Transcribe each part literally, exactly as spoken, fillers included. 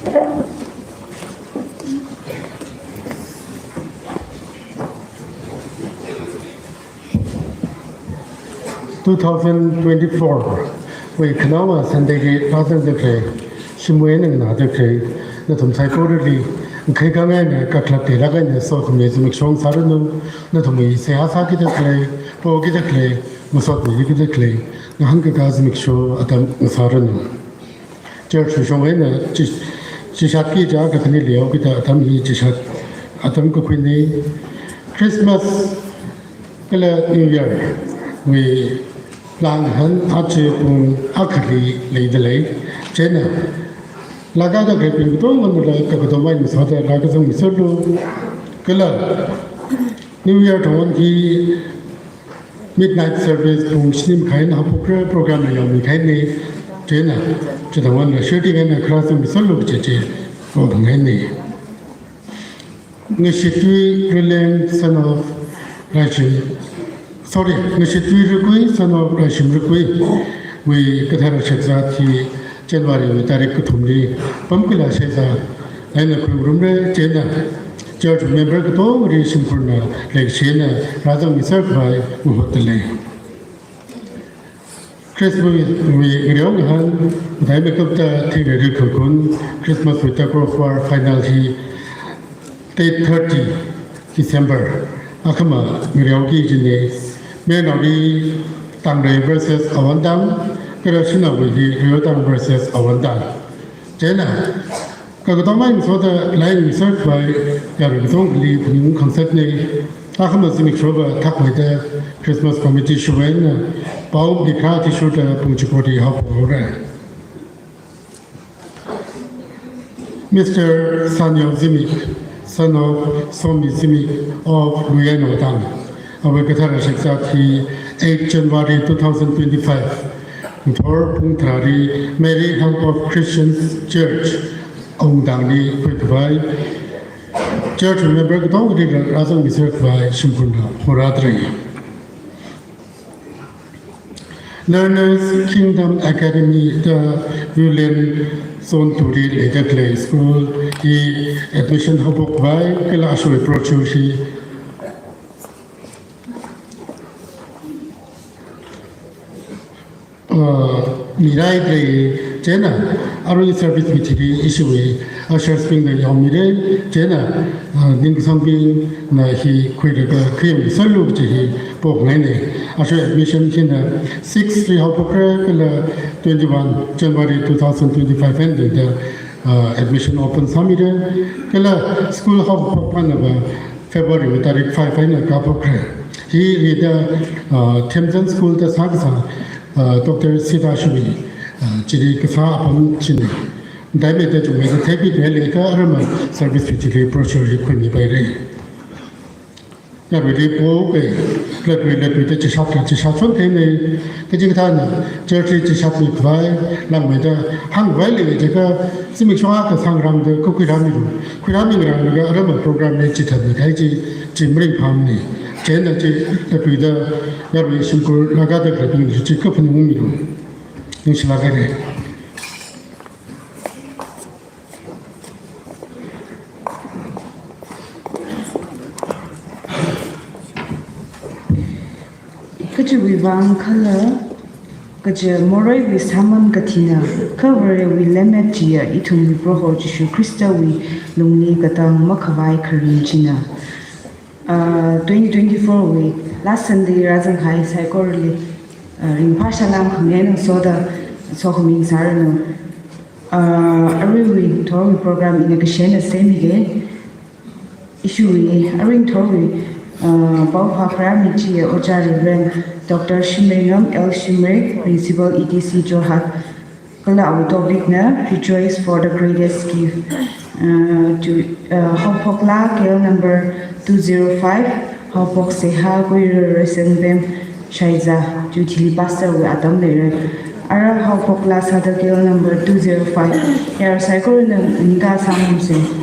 Two thousand twenty-four wui khanaowa Sunday li rāzangda khalei, shimwui eina nganāda khalei, nathum saikorali, ngakhai khangai eina kakhlak theilāk eina sokhami zimiksho ngasāranu, nathumwui seihā sākida khalei, pokida khalei, masotmida khalei, ngahānkakā zimiksho atam ngasāranu. Church shong eina chi, chishatki kaja kathānili haokida atam hi chishat atam kakhuina. Christmas kala New Year wui langhan aja pung akhali leidalei. Chieina laa kazang khalei bing katonga nala kakatomai masoda rākazang miserlu. Kala New Year thang hi midnight service pung shini makhai eina haophokra, program la yaomi kahaina. Chieina chithang eina shirting eina kharā zang miserlu kaji chi pokhangaina. Ngashitwui Rileng son of Raishim, sorry, Ngashitwui Rikui son of Raishim Rikui wui kathara shakzat hi January wui tarik kathumli pamkala shaiza eina khuirumra. Chieina church member katongli shimkhurna leikashina rāzang miser khavai mahutdalei. Christmas wui ngareo ngahān, madai makapta thingrei rikakun, Christmas wui tug of war final hi date thirty December akhama ngareoki kajina. Mayarnaoli Tangrei versus Awantang, kala shanaowui hi Reotang versus Awantang. Chieina kakatomai masoda laa miser khavai yarui katongali phaning khangasakna. Akhama zimiksho va thakmeida Christmas committee shong eina pao madi kharā athishurda pung chikoli haophokra. Mister Sanyao Zimik, son of Somi Zimik of Luiyanotang, awui kathara shakzat hi eight January two thousand twenty-five, ngathor pung tharāli Mary Help of Christians Church, Awungtangli khuikhavai church member katongali rāzang miser khavai shimkhurna horada lei. Learners Kingdom Academy da Viewland Zone two li leida khalei school hi admission haophok khavai kala ashwui brochure hi, uh, miraidalei. Chieina arui service wui thili ishiwui ushers bingna yaomira. Chieina, uh, ningkasangbingna hi khuilaga khayang miserlu kaji hi pokhangaina. Ashwui admission hina six li haophokra kala twenty-one January two thousand twenty-five eina da, uh, admission open sāmira. Kala school haophok phanava February wui tarik five eina kaphokra. Hi rida, uh, Themzan School da sākasā, uh, Doctor Sita Shubi, uh, chili kasā apam china. Dai mei da chungmeida theipida leikha arama service wui thili brochure hi khuimipaira. Yaruili pokai, latwui latwuida chishat, chishat shon theina, kachikathāna church li chishatmi khavai langmeida hāngkhavai lei jiakha, zimiksho akha sāngarāmada khuirāmilu. Khuirāmingarāmlaga arama program li chithatmi kahai chi, chi maringphāmana. Chieina chi latwuida yarui shimkhur laa kada khaleibingli chi kaphaning ungmilu. Ningshilāk haira. Kachiwui vang khala, kaja moreiwui sāman kathina, kha Varewui lemmet chiya ithumwui Proho Jishu Khristawui lungli katang makhavai kharing china. Ah, twenty twenty-four wui last Sunday rāzanghai saikorali, ah, ringphā salam khami eina ngasoda sokhami ngasāranu. Ah, aruiwui ngathorwui program ina kasheina semmiga. Ishiwui aruiwui ngathorwui, ah, paophā kharāmi chiya Ojā Reverend Doctor Shimreingam L Shimray, Principal E T C Jorhat. Kala awui topic na Rejoice for the Greatest Gift. Uh, to, uh, Haophok Laa K L number two zero five, Haophok Seihā Kuirui Reisangvem Shaiza, Jubilee Pastor wui atam leira. Ara Haophok Laa sāda K L number two zero five, yar saikorana nika sāmamse.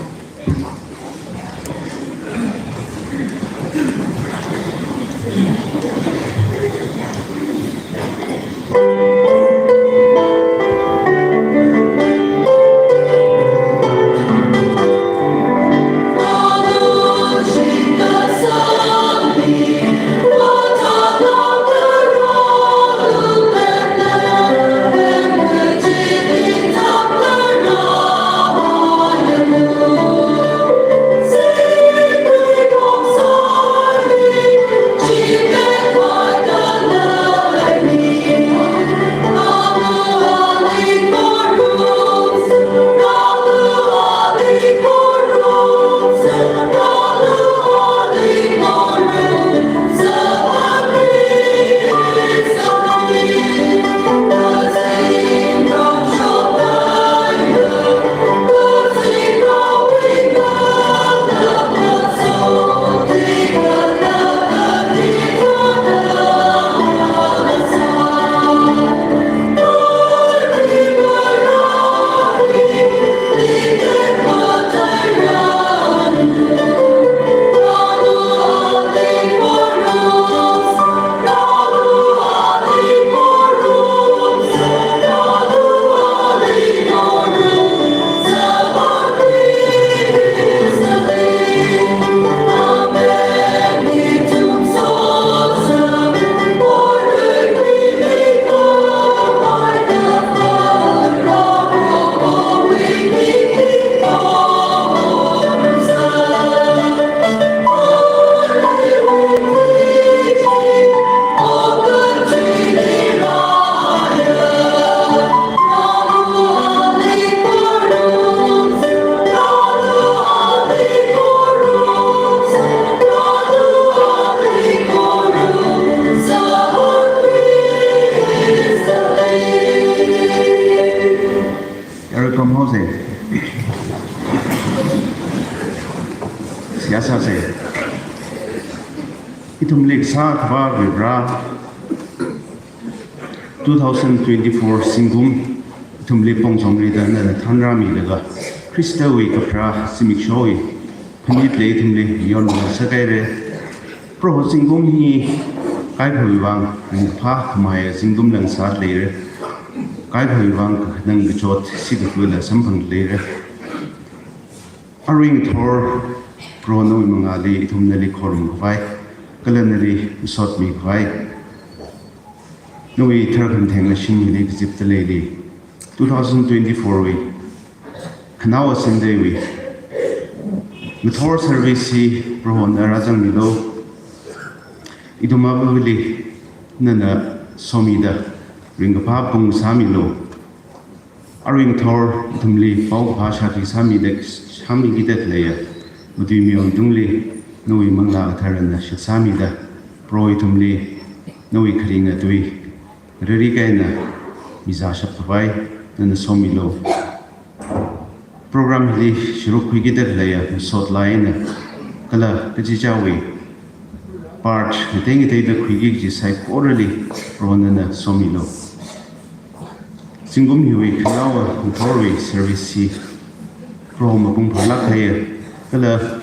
From housing. Siyasa se. Ithumli sākhavā Varivara, two thousand twenty-four zingkum ithumli pongzongrida nana thanrāmilaga, Khristawui kapharā zimikshowui phanit leili ithumli yonma sākahaira. Proho, zingkum hi kaikhawui vang ringphā khamei zingkum lāngsā leira. Kaikhawui vang kakhanang kachot sikathula samphang leira. Arui ngathor Proho nawui mangāli ithum nali khorumkhavai, kala nali masotmikhavai, nawui tharkhantheng lashing hili kazipta leili, two thousand twenty-four wui khanaowa Sunday wui ngathor service hi Proho nana rāzangmilu. Ithum avāva̱li nana somida ringkaphā pung sāmilu. Arui ngathor ithumli paokaphā shākhui sāmida, sāmikida khaleiya matuimi tungli nawui Manglā Katharana shitsāmida, Proho ithumli nawui kharinga tui rarikha eina mizāshapkhavai nana somilu. Program hili sharuk khuikida khaleiya masot laa eina kala kachichāwui part ngatei ngateida khuiki kaji saikorali Proho nana somilu. Zingkum hiwui khanaowa ngathorwui service hi Proho mapung phālāk kahaiya, kala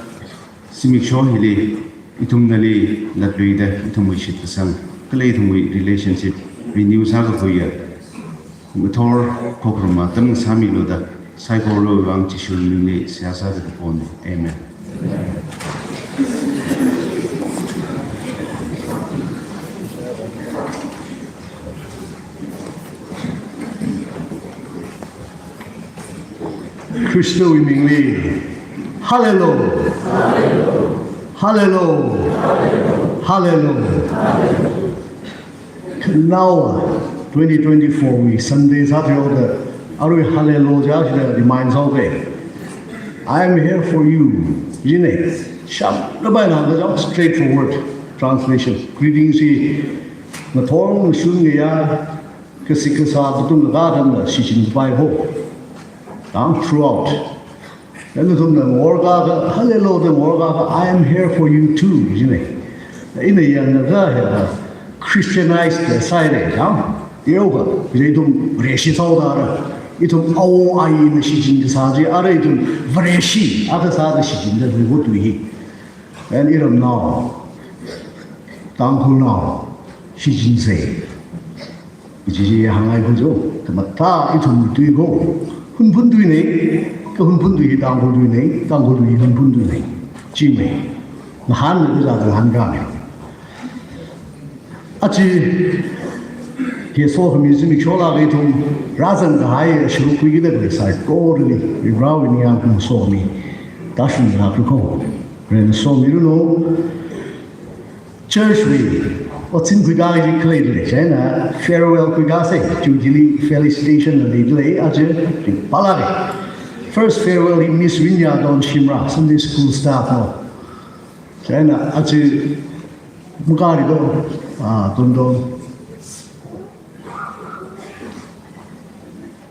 zimiksho hili ithum nali latluida ithumwui shitkasang kala ithumwui relationship renew sākakhuiya ngathor khokharum atam sāmilu da, saikorawui vang Jishu mingli seihā sāda kapona. Amen. Khristawui mingli. Hallelujah. Hallelujah. Hallelujah. Khanaowa twenty twenty-four wui Sunday sāthuihaoda, arui hallelujah chida remind sāhaowa. "I am here for you." Jina. Sham labai na da jam straightforward translation. Greetings hi ngathor ngashun ngayā, kasik kasā, katong kakā atamla shichinpai ho. Dang throughout. Then nathumna ngorkaka, hallelujah da ngorkaka, "I am here for you too," jina. Ina yangakha hila Christianized da sāhaira, dang. Teokha, ithum Vareshi sāhaoda ara. Ithum awo ayina shichin kasā chi, ara ithum Vareshi akha sāda shichinda luihaowa tui hi. And iramnao, Tangkhulnao, shichinsa. Ichi chi hāngngai khuicho, khamathā ithum tui ko, Hunphun tuina, ka Hunphun tui Tangkhul tuina, Tangkhul tui Hunphun tuina. Chi mai. Ngahānna kazā ngahānkami. Aja, hi sokhami zimiksho laa ithum rāzangkahai sharuk khuikida khalei saikorali, Varewui ningyāng kum somi. Tāshungda lāklu ko, Varena somiranu. Church wui otsin khuikā chi khalei lei, chieina farewell khuikāsa, Jubilee felicitation leilei, aja ringphālāka. First farewell hi Miss Rinyadon Shimrah, Sunday school staff no. Chieina aja makāli do, ah, Dondon.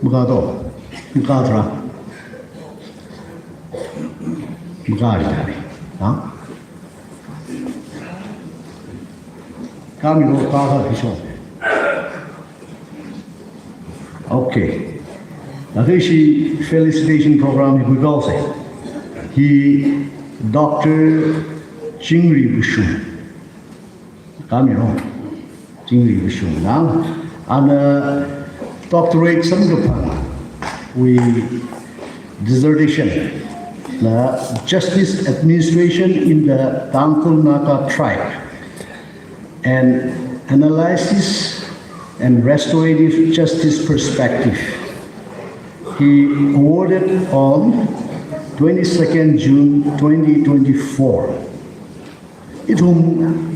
Makā do, makā tharā. Makāli tharā. Ha? Kami lo kaka hisho. Okay. Laga ishi felicitation program hi khuikāhaosa. Hi Doctor Chingri Vashum. Kami lo, Chingri Vashum na, ana doctorate samkaphangwui dissertation la Justice Administration in the Tangkhul Naga Tribe, an Analysis and Restorative Justice Perspective. He awarded on twenty-second June twenty twenty-four. Ithum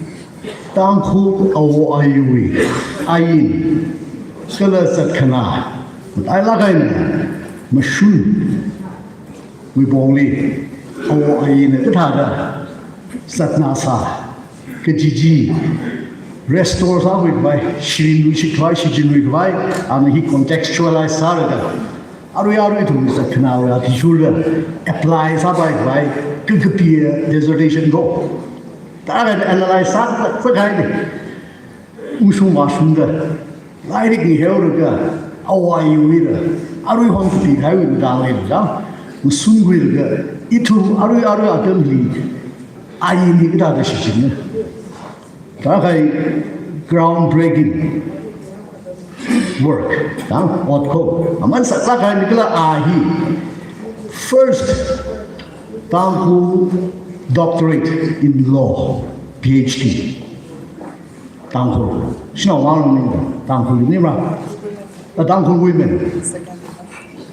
Tangkhul awo ayuwui ain kala zatkhana, matailāk eina mashunwui pongli awo ainna kathāda zatnāsā kaji chi restore sākhuikhavai, shichinluishit khavai, shichinluikhavai, ana hi contextualize sālaga Arui arui ithum sākhanao ya tishurda apply sāpai pai kakapi dissertation ko. Tarākha analyze sā sākahai ni. Ungshung vāshungda, lairik ngaheoraga, awui awuila, arui hon kapikahaiwui matang leila, masunkhuilaga, ithum arui arui atamli, ain hi kathāda shichinna. Tarākha groundbreaking work, ya, ot ko. Aman sālākkahai nikhala a hi first Tangkhul doctorate in law, P H D. Tangkhul. Shanao vang ni, Tangkhul ni ma. A Tangkhul women.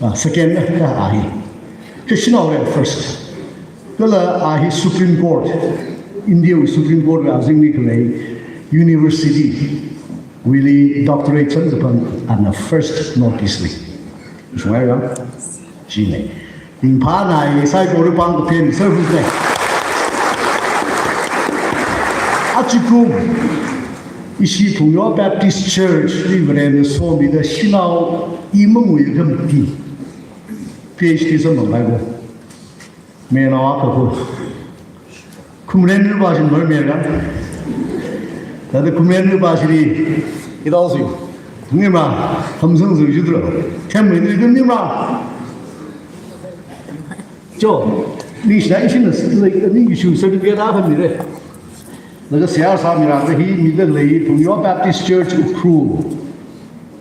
Ah, second na, ka a hi. Ka shanao le first. Kala a hi Supreme Court, India Supreme Court la azingli khalei university wuili doctorate samkaphang ana first North East li. Shungai ra? Shine. Ringphānai, saikora pāng kaphen service le. Achikum, ishi Phungyo Baptist Church li Varena somida shanao i mangui khamti. P H D samphangpai ko. Mena wa kako. Kumren ni ba shin mar mera. Tata kumren ni ba shiri. Idao si. Ni ma, hamsung su jutro. Tem ni ni ma. Jo, ningshina, ningshina, ningshu certificate a khamire. Laga seihā sāmira hi mida lei Phungyo Baptist Church Ukhrul,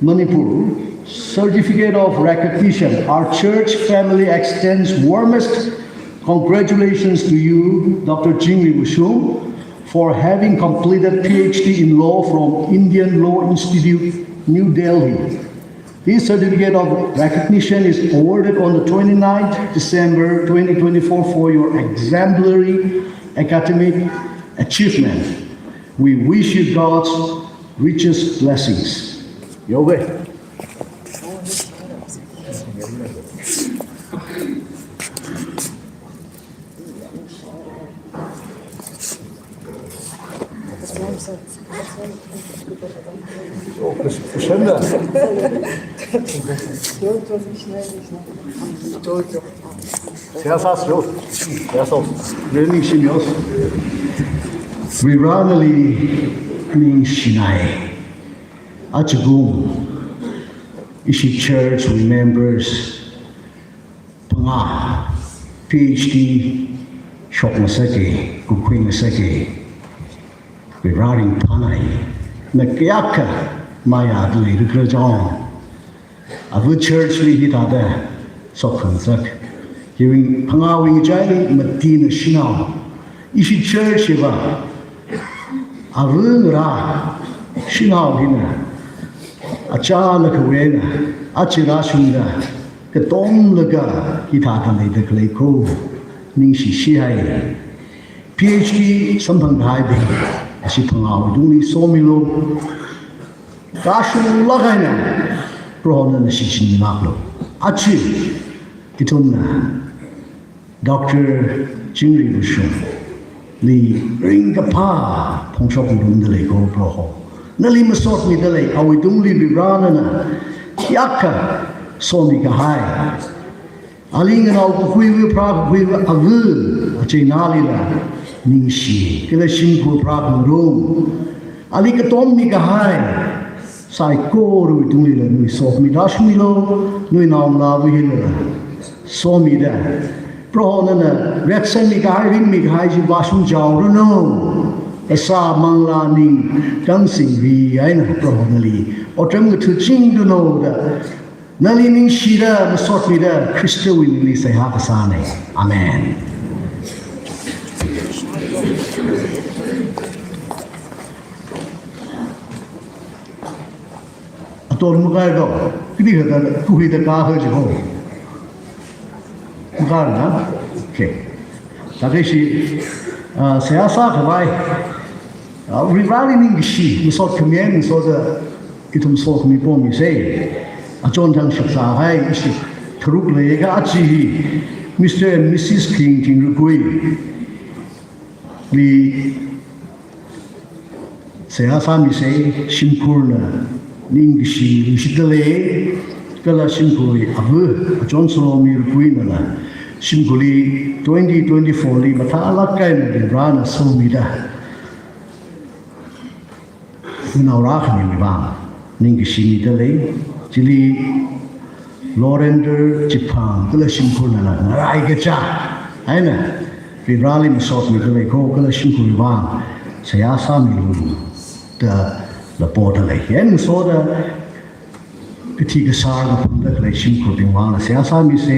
Manipur, certificate of recognition. Our church family extends warmest congratulations to you, Doctor Chingri Vashum, for having completed P H D in law from Indian Law Institute, New Delhi. This certificate of recognition is awarded on the twenty-ninth December twenty twenty-four for your exemplary academic achievement. We wish you God's richest blessings. Yowe. Learning seniors. Varivarali ningshinai. Achikum, ishi church members, phangā, P H D shokngasake, kukhuingasake, Vare ringphānai, na kayākha mayāda leira khala chang. Ava church li hithāda sokhang zak. Hiwui phangāwui ngachaili matina shanao. Ishi church hiva, ava ngarā shanao hina, achālakhawui eina, achi rāshungda, katomlaga hithāda leida khalei ko, ningshi shihai. P H D samphanghaibing, ashi phangāwui tungli somilu. Kashunglāk eina, Prohona nali shichinlāklu. Achi, ithumna, Doctor Chingri Vashum, li ringkaphā phongshok ngarumda lei ko Proho. Nali masotmida lei, awui tungli Vare nana, kayākha somikahai. Ali nganao kakhuiwui pharā kakhuiwui ava, acheinalila, ningshi, kala shimkhur pharā khangarum. Ali katommi kahai, saikorawui tunglila nawui sokhami rāshungmilu, nawui naongalāwui hila, somida. Proho nana, reaction mi kahai, ringmi kahai chi vāshungchaoranu. Kasā manglā ningkhansing ri eina Proho nali otram ngatha̱chingdanu da. Nali ningshida, masotmida, Khristawui mingli seihā kasāna. Amen. Aton makai do, kidi kada kuhi da ka ha ji ho. Makai na? Okay. Takashi, ah, seihā sākhavai. Ah, Vareli ningshi, masotkhami, masoda ithum sokhami pomi sei. Achon thang shaksa hai, ishi tharuk leiakha achi hi, Mister and Missus King Thingrakui li seihā sāmi sei, shimkhurna ningshi, ningshida lei. kala shimkhurwui ava Achon Salomi Rukui nala shimkhurli twenty twenty-four li mathālāk eina Varivarana somida nganao rākhamiwui vang ningkashi mida lei. Chili Lorender Chiphang kala shimkhur nala ngarai kachā eina Varivarali masot mida lei kho, kala shimkhurwui vang seihā sāmilu da lapoda lei. Eina ngasoda kathi kasār kaphungda khalei shimkhurbing vangla seihā sāmisa.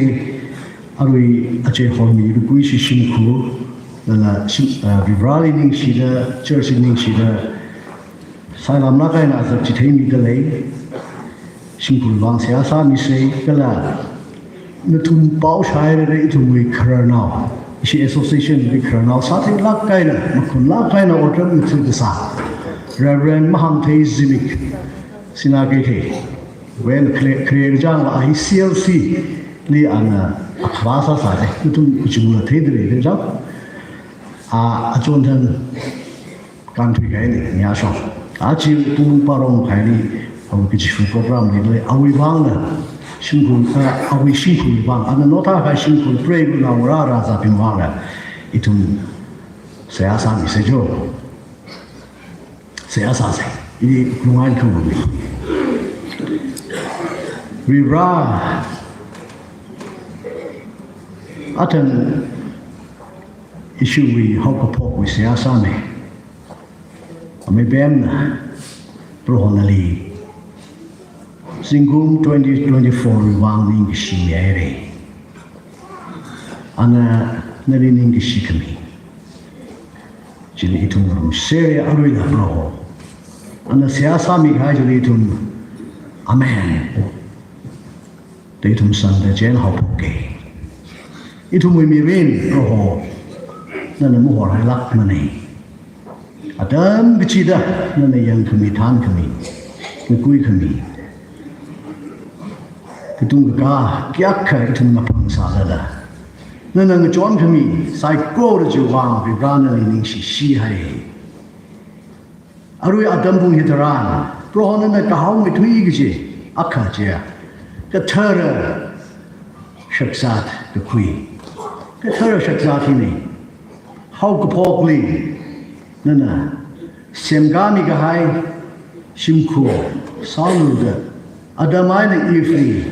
Arui Achei Hormi Rukui ishi shimkhur, nala shim, ah, Varivarali ningshida, church li ningshida, sailamlāk eina azak chitheimida lei. Shimkhurwui vang seihā sāmisa, kala nathum pao shāhaira ithumwui khararnao, ishi association wui khararnao sāthailāk eina, makhunlāk eina otram ngathā kasā Reverend Mahangthei Zimik, Sinakeithei. Wen kre, kre jang la hi C L C li ana akhavā sāsā de, nathum kuchungla theida lei de jang. A, achon than kānthui kahaili, nyashong. Achi pung parong kahaili, awui kachifa program li lei, awui vangla, shimkhur, a, awui shimkhurwui vang, ana notha kahai shimkhur preiva nao rāra zābing vangla, ithum seihā sāmisa jo. Seihā sāsa. Ili nungai khamami. Varivara, athang ishiwui haokaphokwui seihā sāmi. Amei pemna, Proho nali zingkum twenty twenty-four wui vang ningkashi mihaira. Ana nali ningkashi khami chili ithum ngarumsera, aruila Proho, ana seihā sāmi kahai chili ithum, Amen da ithum sangda chihān haophoka. Ithumwui mirin Proho, nana mahorhailākmana. Atam kachida nana yangkhami, thānkhami, ngakuikhami, katung kakā kayākha ithumna phangsālala, nana ngachonkhami saikora chiwui vang Varivara nali ningshihai. Arui atam pung hitharan Proho nana kahaomeithui kaji akha chiya, kathara shakzat kakhui. Kathara shakzat hina haokaphokli nana semkāmi kahai shimkhur sāluda Adam eina Eve li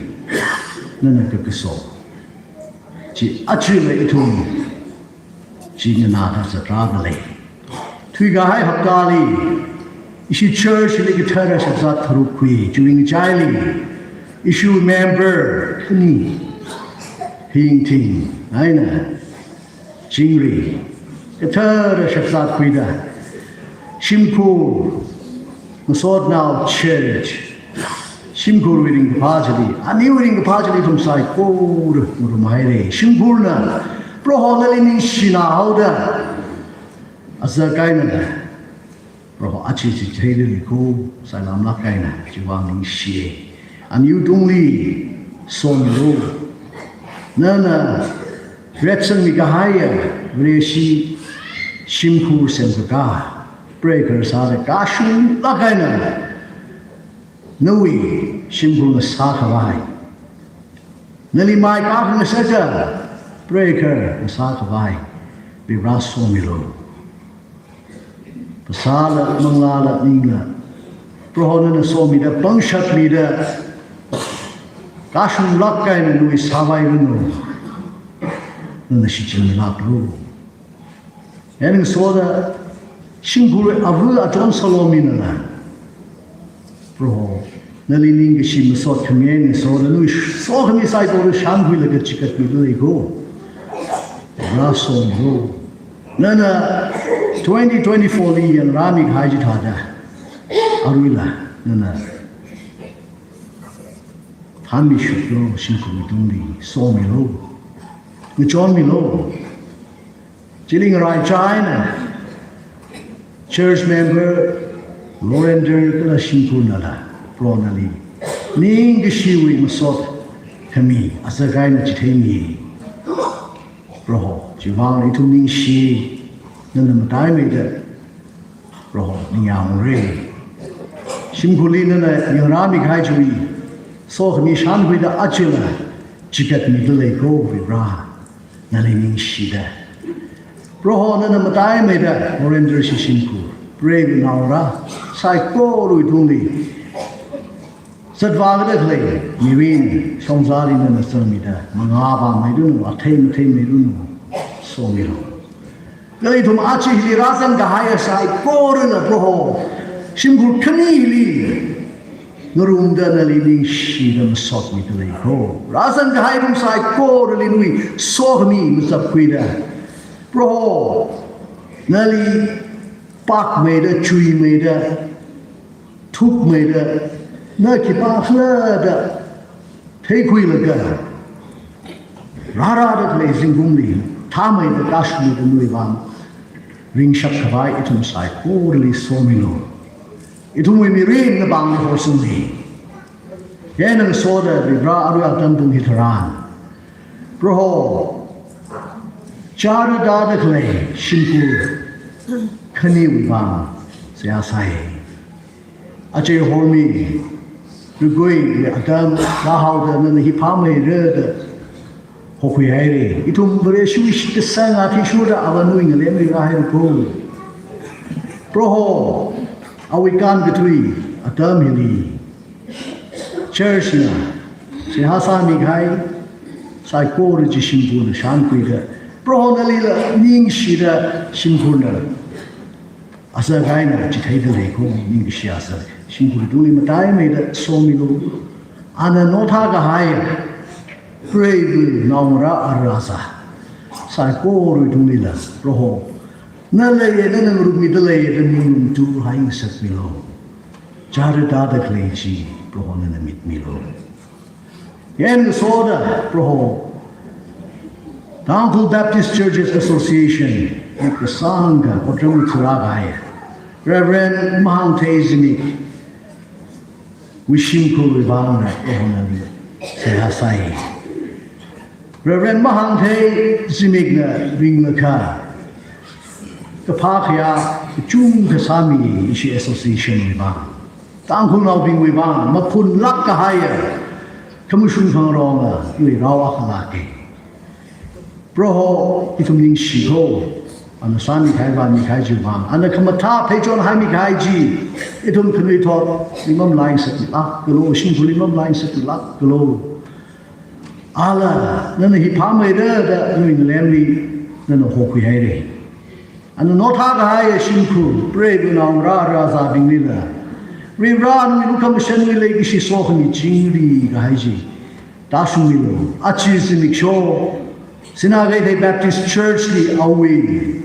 nana kakaso chi achila ithum chi nganāda zatrāda lei. Thuikahai haptali ishi church li kathara shakzat tharuk khui, chiwui ngachaili ishiwui member khani Hingthing eina Chingri kathara shakzat khuida, shimkhur, masotnao church, shimkhurwui ringkaphā chili, aniwui ringkaphā chili ithum saikora ngarumhaira. Shimkhurna Proho nali ningshina haoda, azak eina Proho, achi chi theida lei kho, sailamlāk eina chiwui vang ningshiya. Aniwui tungli somilu. Nana represent mi kahaiya Vareshi shimkhur semkakā, prayer sāda kashunglāk eina nawui shimkhur ngasā khavai, nali mai kakhangasak prayer ngasā khavai, Varivara somilu. Phasāla, manglāla, ningla, Proho nana somida, pangshap mida, kashunglāk eina nawui sāvai ranu, nana shichinmilāklu. Eina ngasoda shimkhurwui ava Achon Salomi nala, Proho, nali ningkashi masot khami eina ngasoda nawui sokhami saikora shānkhuilaga chikatmida lei kho. Varivara somilu. Nana twenty twenty-four li yangrāmi kahai chithāda, aruila nana thānmishaplu, shimkhurwui tungli somilu. Ngachonmilu. Chili ngaraichā eina church member, Lorender kala shimkhur nala, Proho nali ningkashiwui masot khami azak eina chitheimi. Proho, chiwui vang ithum ningshi, nana mataimeida, Proho, ningyāngra. Shimkhurli nana yangrāmi kahai chiwui Sokhami shānkhuida achila chigatmida lei ko Varivara, nali ningshida. Proho nana mataimeida Warendra shimkhur, preiva naongarā saikorawui tungli zatvākida khalei mirin shongzali nana zangmida, mangā vāmeiranu, athei matheimeiranu, somilu. Kala ithum aja hili rāzangkahaiya saikorana Proho, shimkhur khanili ngarumda nali ningshida masotmida lei ko. Rāzangkahai ithum saikorali nawui sokhami mazapkhuida, Proho, nali pakmeida, chuimeida, thukmeida, na khipākhala da theikhuilaga, rārāda khalei zingkumli thāmeida tāshungda nawui vang ringshap khavai ithum saikorali somilu. Ithumwui mirin na pāngli horsanglu. Eina ngasoda Varivara arui atam pung hitharan, Proho, chara tāda khalei shimkhur khaniwui vang seihā sai. Aja hormi, rikui atam rāhaoda nana hi phāmeira da hokhuihaira. Ithum Vareshi shitkasang athishurda Avāwui ngalemli rāhaira ko. Proho, awui kānkathui atam hili church na seihā sāmikahai saikora chi shimkhurna shānkhuida, Proho nalila ningshida shimkhurna azak eina chitheida lei ko, ningkashi azak. Shimkhur tungli mataimeida somilu. Ana nothākahai preiva naongarā arāzā saikorawui tunglila, Proho, na leiya, nana ngarummida leiya da ninglum turhai ngasakmilu. Chara tāda khalei chi, Proho, nana mitmilu. Eina ngasoda, Proho, Tangkhul Baptist Churches Association, kasāngkha otram tharākahai Reverend Mahāngthei Zimik wui shimkhurwui vangna Proho nali seihā sai. Reverend Mahāngthei Zimikna ringlakha kaphā khayā kachungkha sāmi ishi association wui vang, Tangkhulnaobingwui vang, maphunlāk kahaiya khamashung khangaronga, iwui rao akha lāka. Proho, ithum ningshi ko, ana sāmikahai vāmikahai chiwui vang, ana khamathā pheichon haimikahai chi, ithum khanuithotli mamalaingasakmilāk kalu, shimkhurli mamalaingasakmilāk kalu. Ala, nana hi phāmeira da nawui ngalemli nana hokhuihaira. Ana nothākahai shimkhur, preiva naongarā rāzābinglila, Varivara nawui lukhamashanwui leikashi sokhami chingri kahai chi tāshungmilu. Aja zimiksho, Sinā Keithei Baptist Church li awui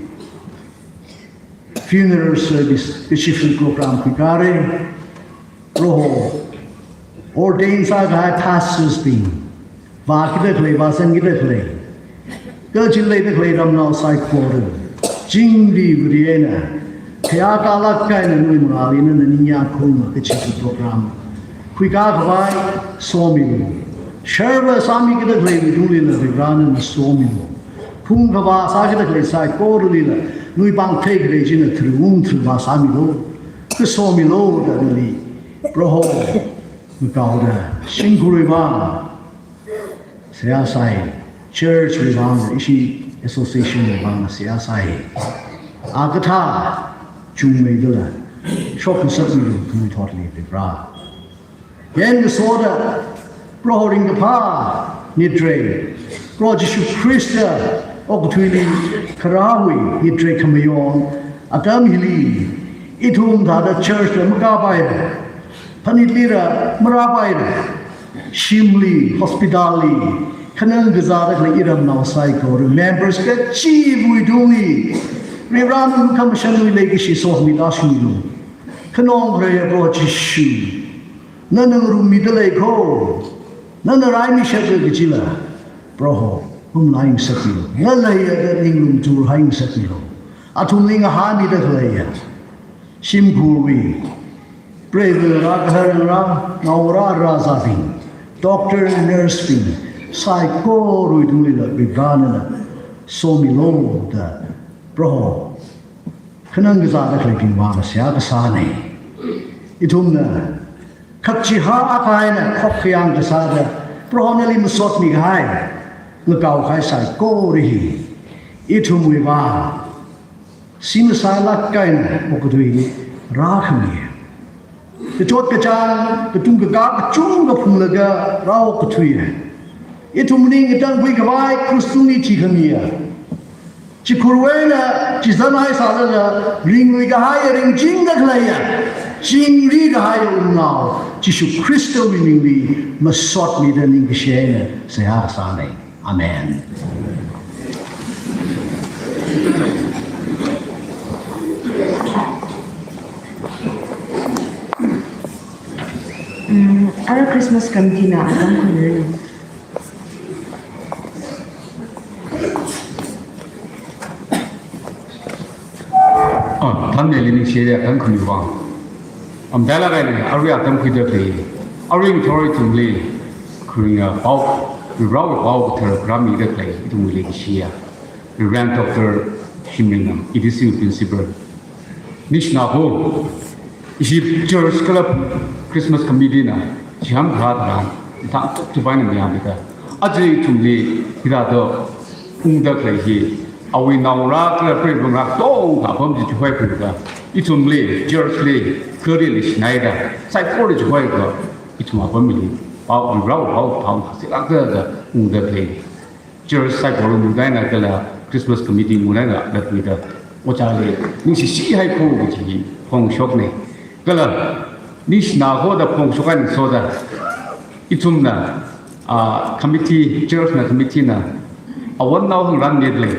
funeral service, kashifun program khuikāra. Proho, ordain sākahai pastors bing, vākida khalei, vāzangkida khalei, kachili leida khalei ramnao saikora chingri Vare eina, khayākalāk eina nawui mangāli nana ningyāng khaunga kachi program khuikā khavai somilu. Sharva sāmikida khalei mitunglila Varivara nana somilu. Phungkhavā sākida khalei saikoralila nawui pāng theikhalei china tharung tharvā sāmilu, kasomilu da nali Proho ngakaoda shimkhurwui vang seihā sai, church wui vang, ishi association wui vang seihā sai. Akathā chungmeidala shokngasakmilu khanuithotli Varivara. Eina ngasoda Proho ringkaphā nyitrei, Proho Jishu Khrista okathuili kharāwui nyitrei khamayong atam hili ithum thāda church la makāpaira, phanit lila marāpaira, shimli, hospital li, khanang kazāda khalei iramnao saikora, members kachiwui tungli Varivara nawui lukhamashanwui leikashi sokhami tāshungmilu. Khanong kharei Proho Jishu, nana ngarummida lei ko, nana raimishapra kajila, Proho, mamalaingasakmilu. Ngaleiya da ninglum turhai ngasakmilu. Athumli ngahānmida khaleiya shimkhurwui preiva rākahar ngarā, naongarā rāzābing, doctor, nurse bing saikorawui tunglila Varivara nana somilu da Proho, khanang kazāda khaleibing vang seihā kasāna. Ithumna khachiha akha eina khokkhayang kasāda Prohonali masotmi kahai ngakaokahai saikora hi ithumwui vang shim sālāk eina okathui rākhami. Kachot kachāng, katung kakā kachungkha phunglaga rāokthuiya. Ithum ningkatang khuikhavai krush tungli thikhamiya. Chikhurwui eina chizanhai sālala ringlui kahaiya, ringchingda khaleiya, chingri kahaiya Wungnao Jishu Khristawui mingli masotmida ningkashi eina seihā kasāna. Amen. Mm, ara Christmas committee na atam khuilu. Ah, thanmili ningshiya atam khuiwui vang. Amdala kaini, arui atam khuida khalei, arui ngathor ithumli kharinga pao, Varewui pao kathara kharamida khalei, ithumli kashiya Reverend Doctor Shimlingna, E D C Principal. Ningshina ho, ishi church kala Christmas committee na, chihān kharā tharan, ithang tuk tupai na mayāmida. Aja ithumli hithāda ungda khalei hi, awui naongarā kala preivangarā katonga apam chi chihoikhuida, ithumli, church li, khareli shinaida, saikorali chihoikha, ithum apamli, pao, Varewui pao, pao, silākda ungda khalei. Church saikora ngudai eina kala Christmas committee ngudai eina latluida ojāli ningshi shihai kho kaji phongshokna. Kala ningshina hoda phongshok eina soda ithumna, ah, committee, church na committee na awonnao hāngranmida lei.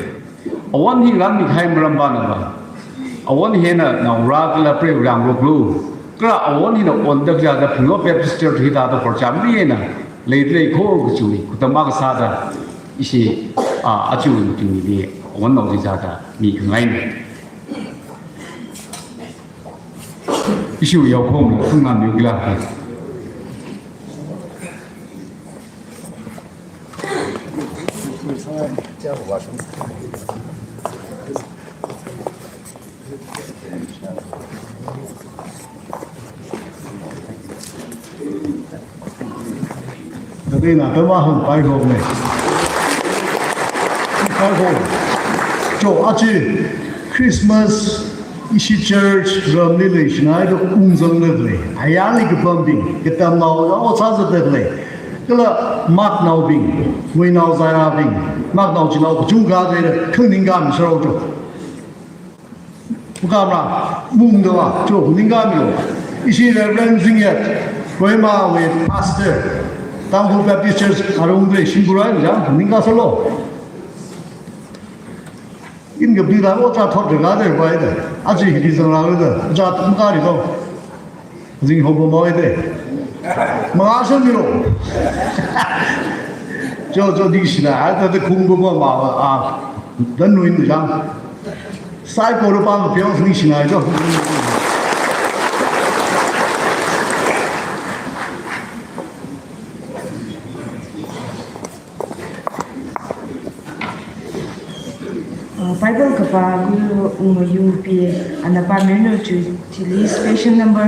Awon hi hāngranmi kahai maram va na va, awon hina naongarā kala preivangarā ngaroklu. Kala awon hina onda kajāda Phunglo Baptist Church hithāda horcham rina leida lei kho kajiwui khutam akha sāda ishi, ah, aja ithumli awonnao chi sāda mikhangaina. Ishi yaokhomna khangam yukla. Tadei na tama hon pai hok ne. Pai hok. Cho aja Christmas ishi church ramli leishinaida ungzangda khalei, ayarli kapambing, katamnao ya otsa zatda khalei, kala maknaobing, wuinao zairabing, maknao chinao kachungkha zaida khanganing kami sharao cho. Ukamra, mungda va, cho, ningkami yo. Ishi Reverend Zingyat, Kohimawui pastor, Tangkhul Baptist Church, arong de, shimburai, ya, ningkasālo. Ina kapida otsa thot rega de bai de. Aja hili zangra de. Otsa tumkari do. Zing hobo mo de. Mangāsāmilo. Cho, cho, ningshina, a, ta, ta, khungbo mo ma, a, dan nuin jang. Saikora pāng pyo ningshina cho. Uh, Bible kapā khuilu ungmayungpi, ana pāmiranu chiwui thili special number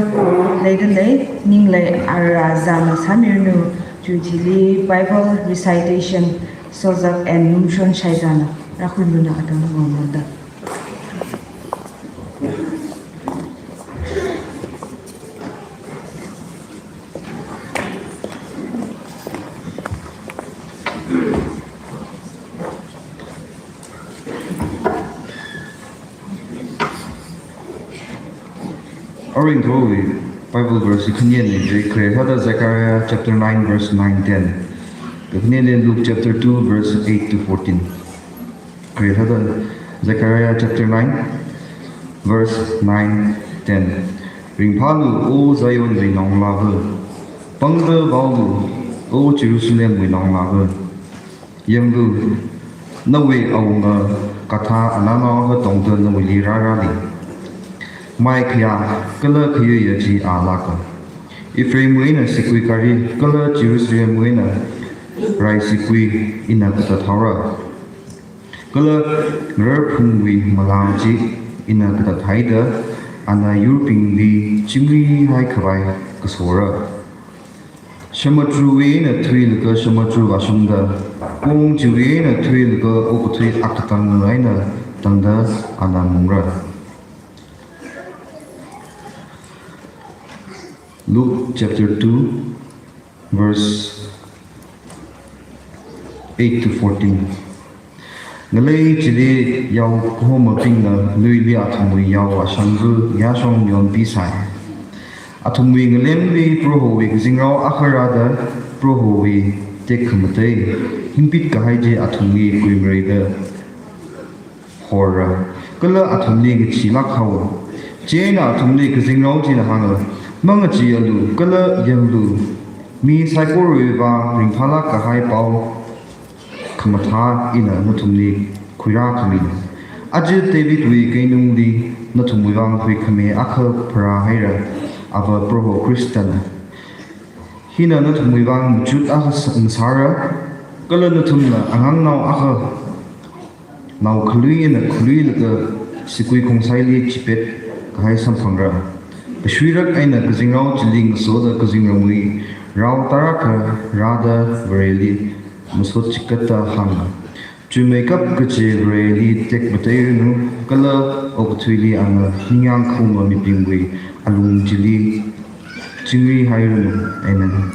leida lei, ning lei ara zana sāmiranu chiwui thili Bible recitation Sozak and Numshon Shaizana rākhuimiranu atam ngomnada. Aring thawui Bible verse khaniyan le, khare thāda Zechariah chapter nine verse nine, ten. Khaniyan le Luke chapter two verse eight to fourteen. Khare thāda Zechariah chapter nine, verse nine, ten. Ringphālu, O Zionwui naongalāva, pangda vaolu, O Jerusalemwui naongalāva. Yanglu, nawui awunga kathā ananao akha tongda nawuili rārāli. Mai khayā kala khayuiya chi alāka. Ephraimwui eina sigui kari kala Jerusalemwui eina rai sigui ina katathaora. Kala ngararphungwui malām chi ina katathaida, ana yurbingli chingrihaikhavai kasora. Shamatruwui eina thuilaga shamatru vāshungda, pong chiwui eina thuilaga okathui akatang eina tangda ana mungra. Luke chapter two, verse eight to fourteen. Ngalei chili yao kahomabingna luili athumwui yao ashangva yāshong yonpisai. Athumwui ngalemli Prohowui kazingrao akha rāda Prohowui tekhamatei himpit kahai chi athumli kuimareida horra, kala athumli ngacheelāk haowa. Chieina athumli kazingrao china hānga, mangacheealu, kala yanglu, mi saikorawui vang ringphālāk kahai pao khamathā ina nathumli khuirākhamina. Aja Davidwui keinungli nathumwui vang huikhami akha pharāhaira, ava Proho Khristana. Hina nathumwui vang machut akha s-, ngasāra, kala nathumna angangnao akha nao khalui eina khaluilaga sigui khongsaili chipet kahai samphangra. Kashuirak eina kazingrao chili ngasoda kazingramwui rao tarākha rāda Vareli masot chikatda hānga, chuimeikap kachi Vareli tekmateiranu, kala okathuili ana ningyāng khaunga mibingwui alung chili chingrihairanu. Amen.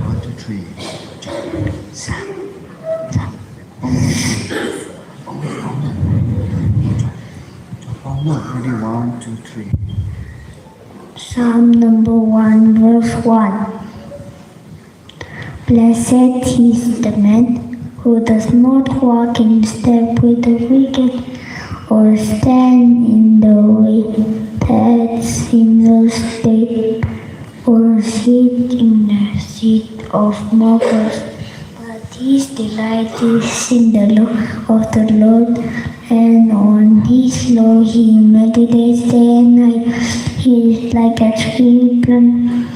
One, two, three. Ready, one, two, three. Psalm number one, verse one. Blessed is the man who does not walk in step with the wicked, or stand in the way that sinners take, Or sit in the seat of mockers. But his delight is in the law of the Lord, and on his law he meditates day and night. He is like a tree planted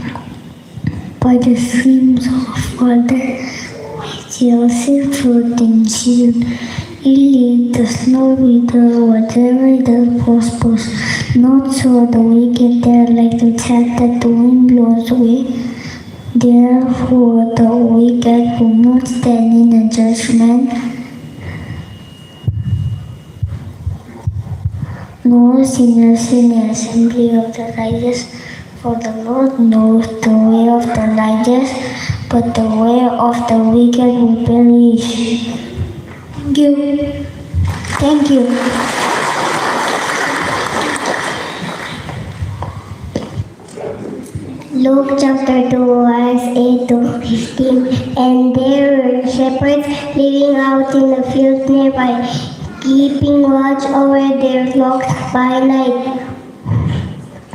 by the streams of water, which yields its fruit in season. Even the snow withers, whatever it does prospers. Not so the wicked, they are like the chaff that the wind blows away. Therefore the wicked will not stand in the judgment, nor sinners in the assembly of the righteous. For the Lord knows the way of the righteous, but the way of the wicked will perish. Thank you. Thank you. Luke chapter two, verse eight to fifteen. And there were shepherds living out in the fields nearby, keeping watch over their flocks by night.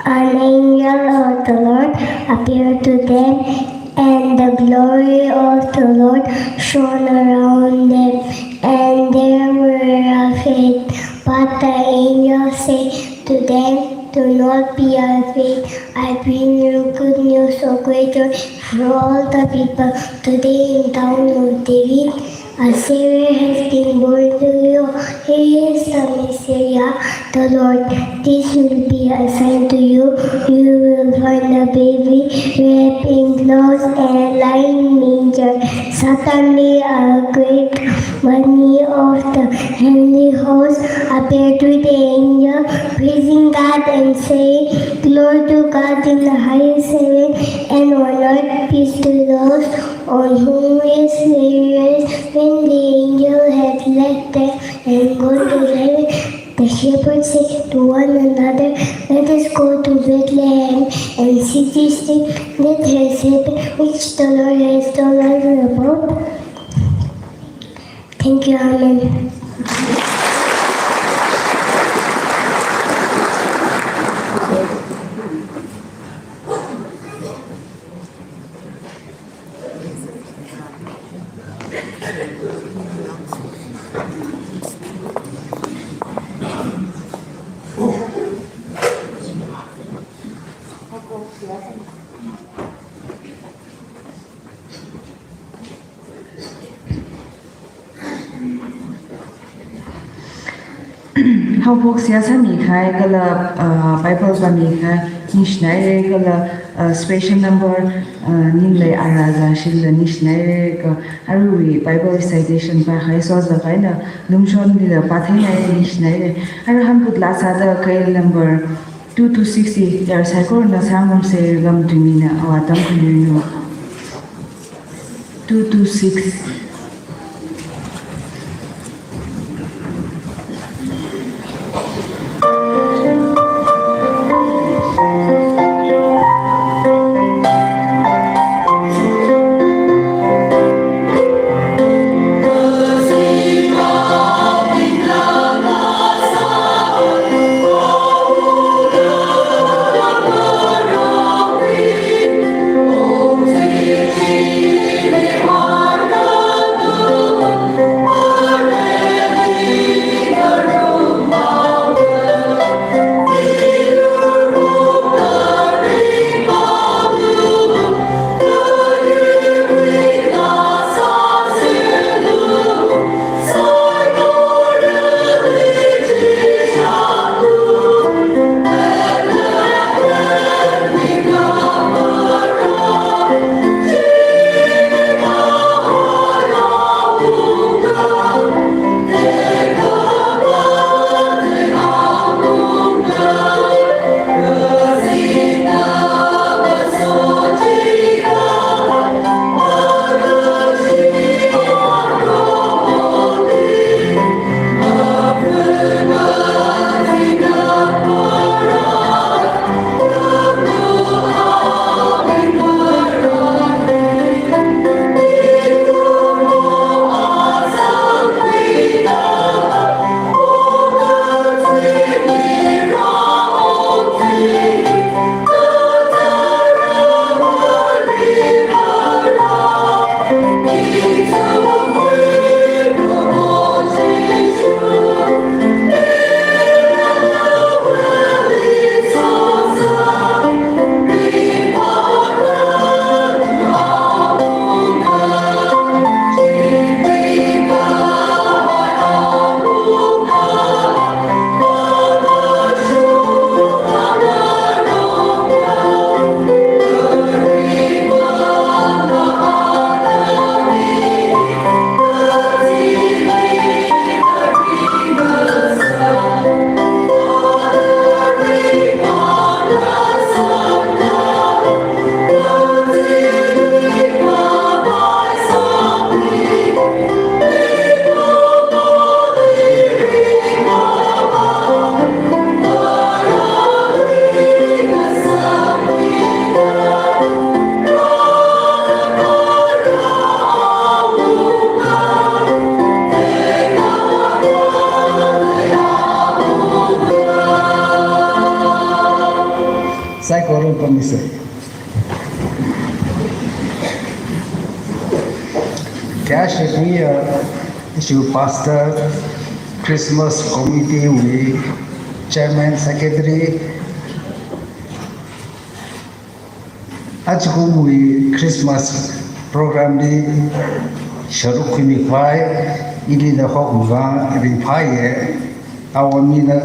An angel of the Lord appeared to them, and the glory of the Lord shone around them, and they were afraid. But the angel said to them, "Do not be afraid. I bring you good news of great joy for all the people. Today in town of David, a Savior has been born to you. He is the Messiah, the Lord. This will be a sign to you. You will find a baby wrapped in cloths and lying in manger." Suddenly, a great many of the heavenly host appeared with the angel, praising God and saying, "Glory to God in the highest heaven, and on earth peace to those on whom his favor rests." When the angel had left them and gone to heaven, the shepherds said to one another, "Let us go to Bethlehem and see this thing that has happened, which the Lord has told us about." Thank you, Amen. Haophok seihā sāmikahai kala, uh, Bible pāmikahai ningshināhaira kala, uh, special number, uh, ninglei ara zāshilala ningshināhaira kha, aruiwui Bible recitation pākahai Soza kaina Lumshonlila pātheināhaira, ningshināhaira. Ara hanphut laa sāda kahai number two two six hi, yar saikorana sāngarumsei, ram tui mina awā tamkhuiluinu. Two two six. Kayāshi khuiya, ishi pastor, Christmas committee wui chairman, secretary, ajakumwui Christmas program li sharuk khuimi khavai, ili nahok mivang ringphāya. Awon mina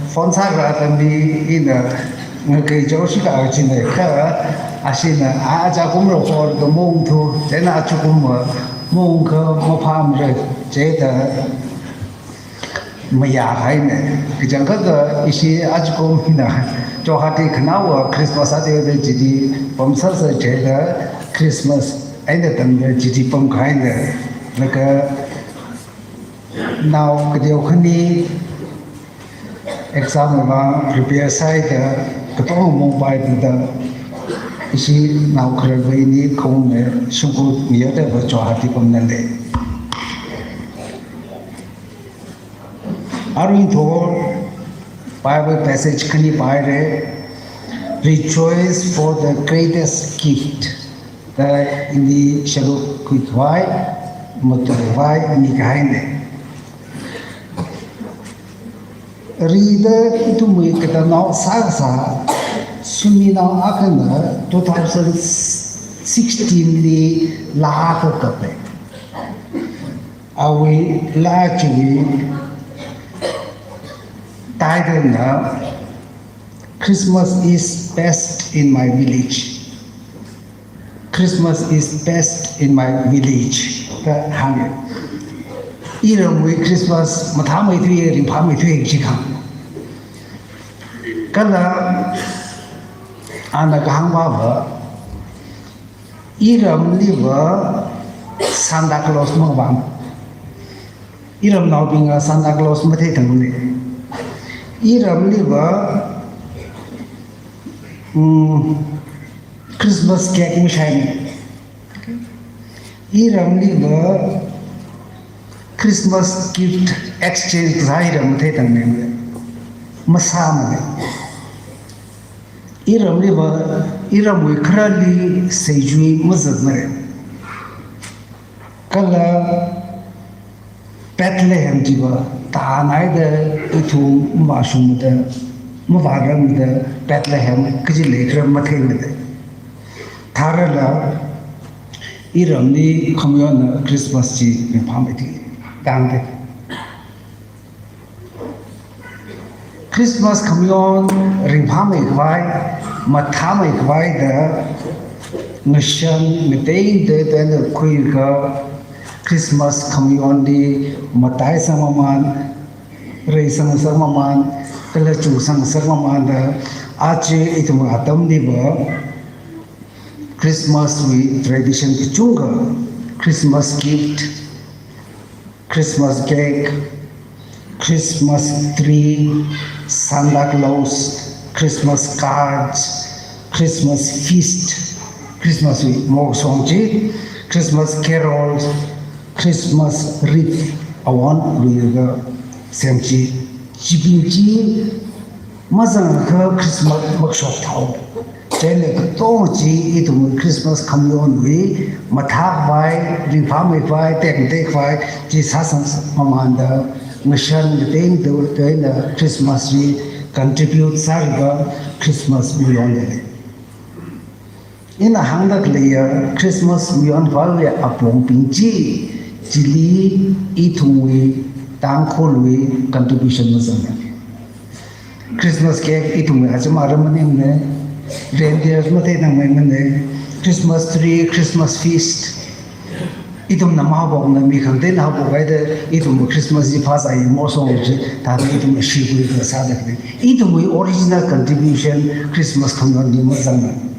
phone sāra atamli ina ngakei chao shika china kha, ashina a ajakum rokor ka mongthu, chieina ajakum ma mongkha maphāmara, chieina mayāhaina. Kachangkha kha ishi ajakum hina Guwahati khanaowa Christmas ateoda chili pamsāsa, chieina Christmas eina tangda chili pamkahaina. Laga nao kateo khani exam vang prepare sāhaida katonga mongpai thāda, ishi nao khararva ini khaung ne shungku miya da va Guwahati pamna lei. Arui thor Bible passage khani pāhaira, "Rejoice for the greatest gift." Da ini sharuk khui khavai, matuiya khavai mikahaina. Rida ithumwui katamnao sāsā, suminao akhana two thousand sixteen li laa akha kapai. Awui laa chiwui title na "Christmas is best in my village." "Christmas is best in my village," da hānga. Iramwui Christmas mathāmeithuiya, ringphāmeithuiya chi kahāng. Kala ana kahāngva va, iramli va Santa Claus mavang. Iramnaobingva Santa Claus matheithangmana. Iramli va, mm, Christmas cake mashaimana. Iramli va Christmas gift exchange kasā iram matheithangmana. Masāmana. Iramli va, iramwui kharali seichui mazatmara. Kala Bethlehem chiva tānaida ithum mavāshungmada, mavārangmada, Bethlehem kaji leikhala matheimada. Tharala iramli khamayonna Christmas chi ringphāmeithui tangda. Christmas khamayon ringphāmei khavai, mathāmei khavai da ngashan ngatei da da na khuilaga Christmas khamayonli mataisang mamān, reisang sāsang mamān, kala chusang sāsang mamān da, aja ithum atamli va Christmas wui tradition kachungkha, Christmas gift, Christmas cake, Christmas tree, Santa Claus, Christmas cards, Christmas feast, Christmas wui mokshong chi, Christmas carols, Christmas wreath, awon luilaga sem chi, chibing chi mazangakha Christmas makshok thao. Chieina katonga chi ithum Christmas khamayonwui mathā khavai, ringphāmei khavai, tekmatei khavai chi sāsang mamānda, ngashan ngatei da da na Christmas li contribute sālaga Christmas mayonda lei. Ina hāngda khaleiya Christmas mayon khavaiya apongbing chi, chili ithumwui Tangkhulwui contribution mazangmana. Christmas cake ithumwui acham aram maningmana, reindeer matheithangmeimana, Christmas tree, Christmas feast. Ithumna mahaophokna, mi khangateina haophok haida, ithum Christmas chi phasāya mokshong chi, thāda ithum shikhuilaga sāda khalei. Ithumwui original contribution Christmas khamayonli mazangmana.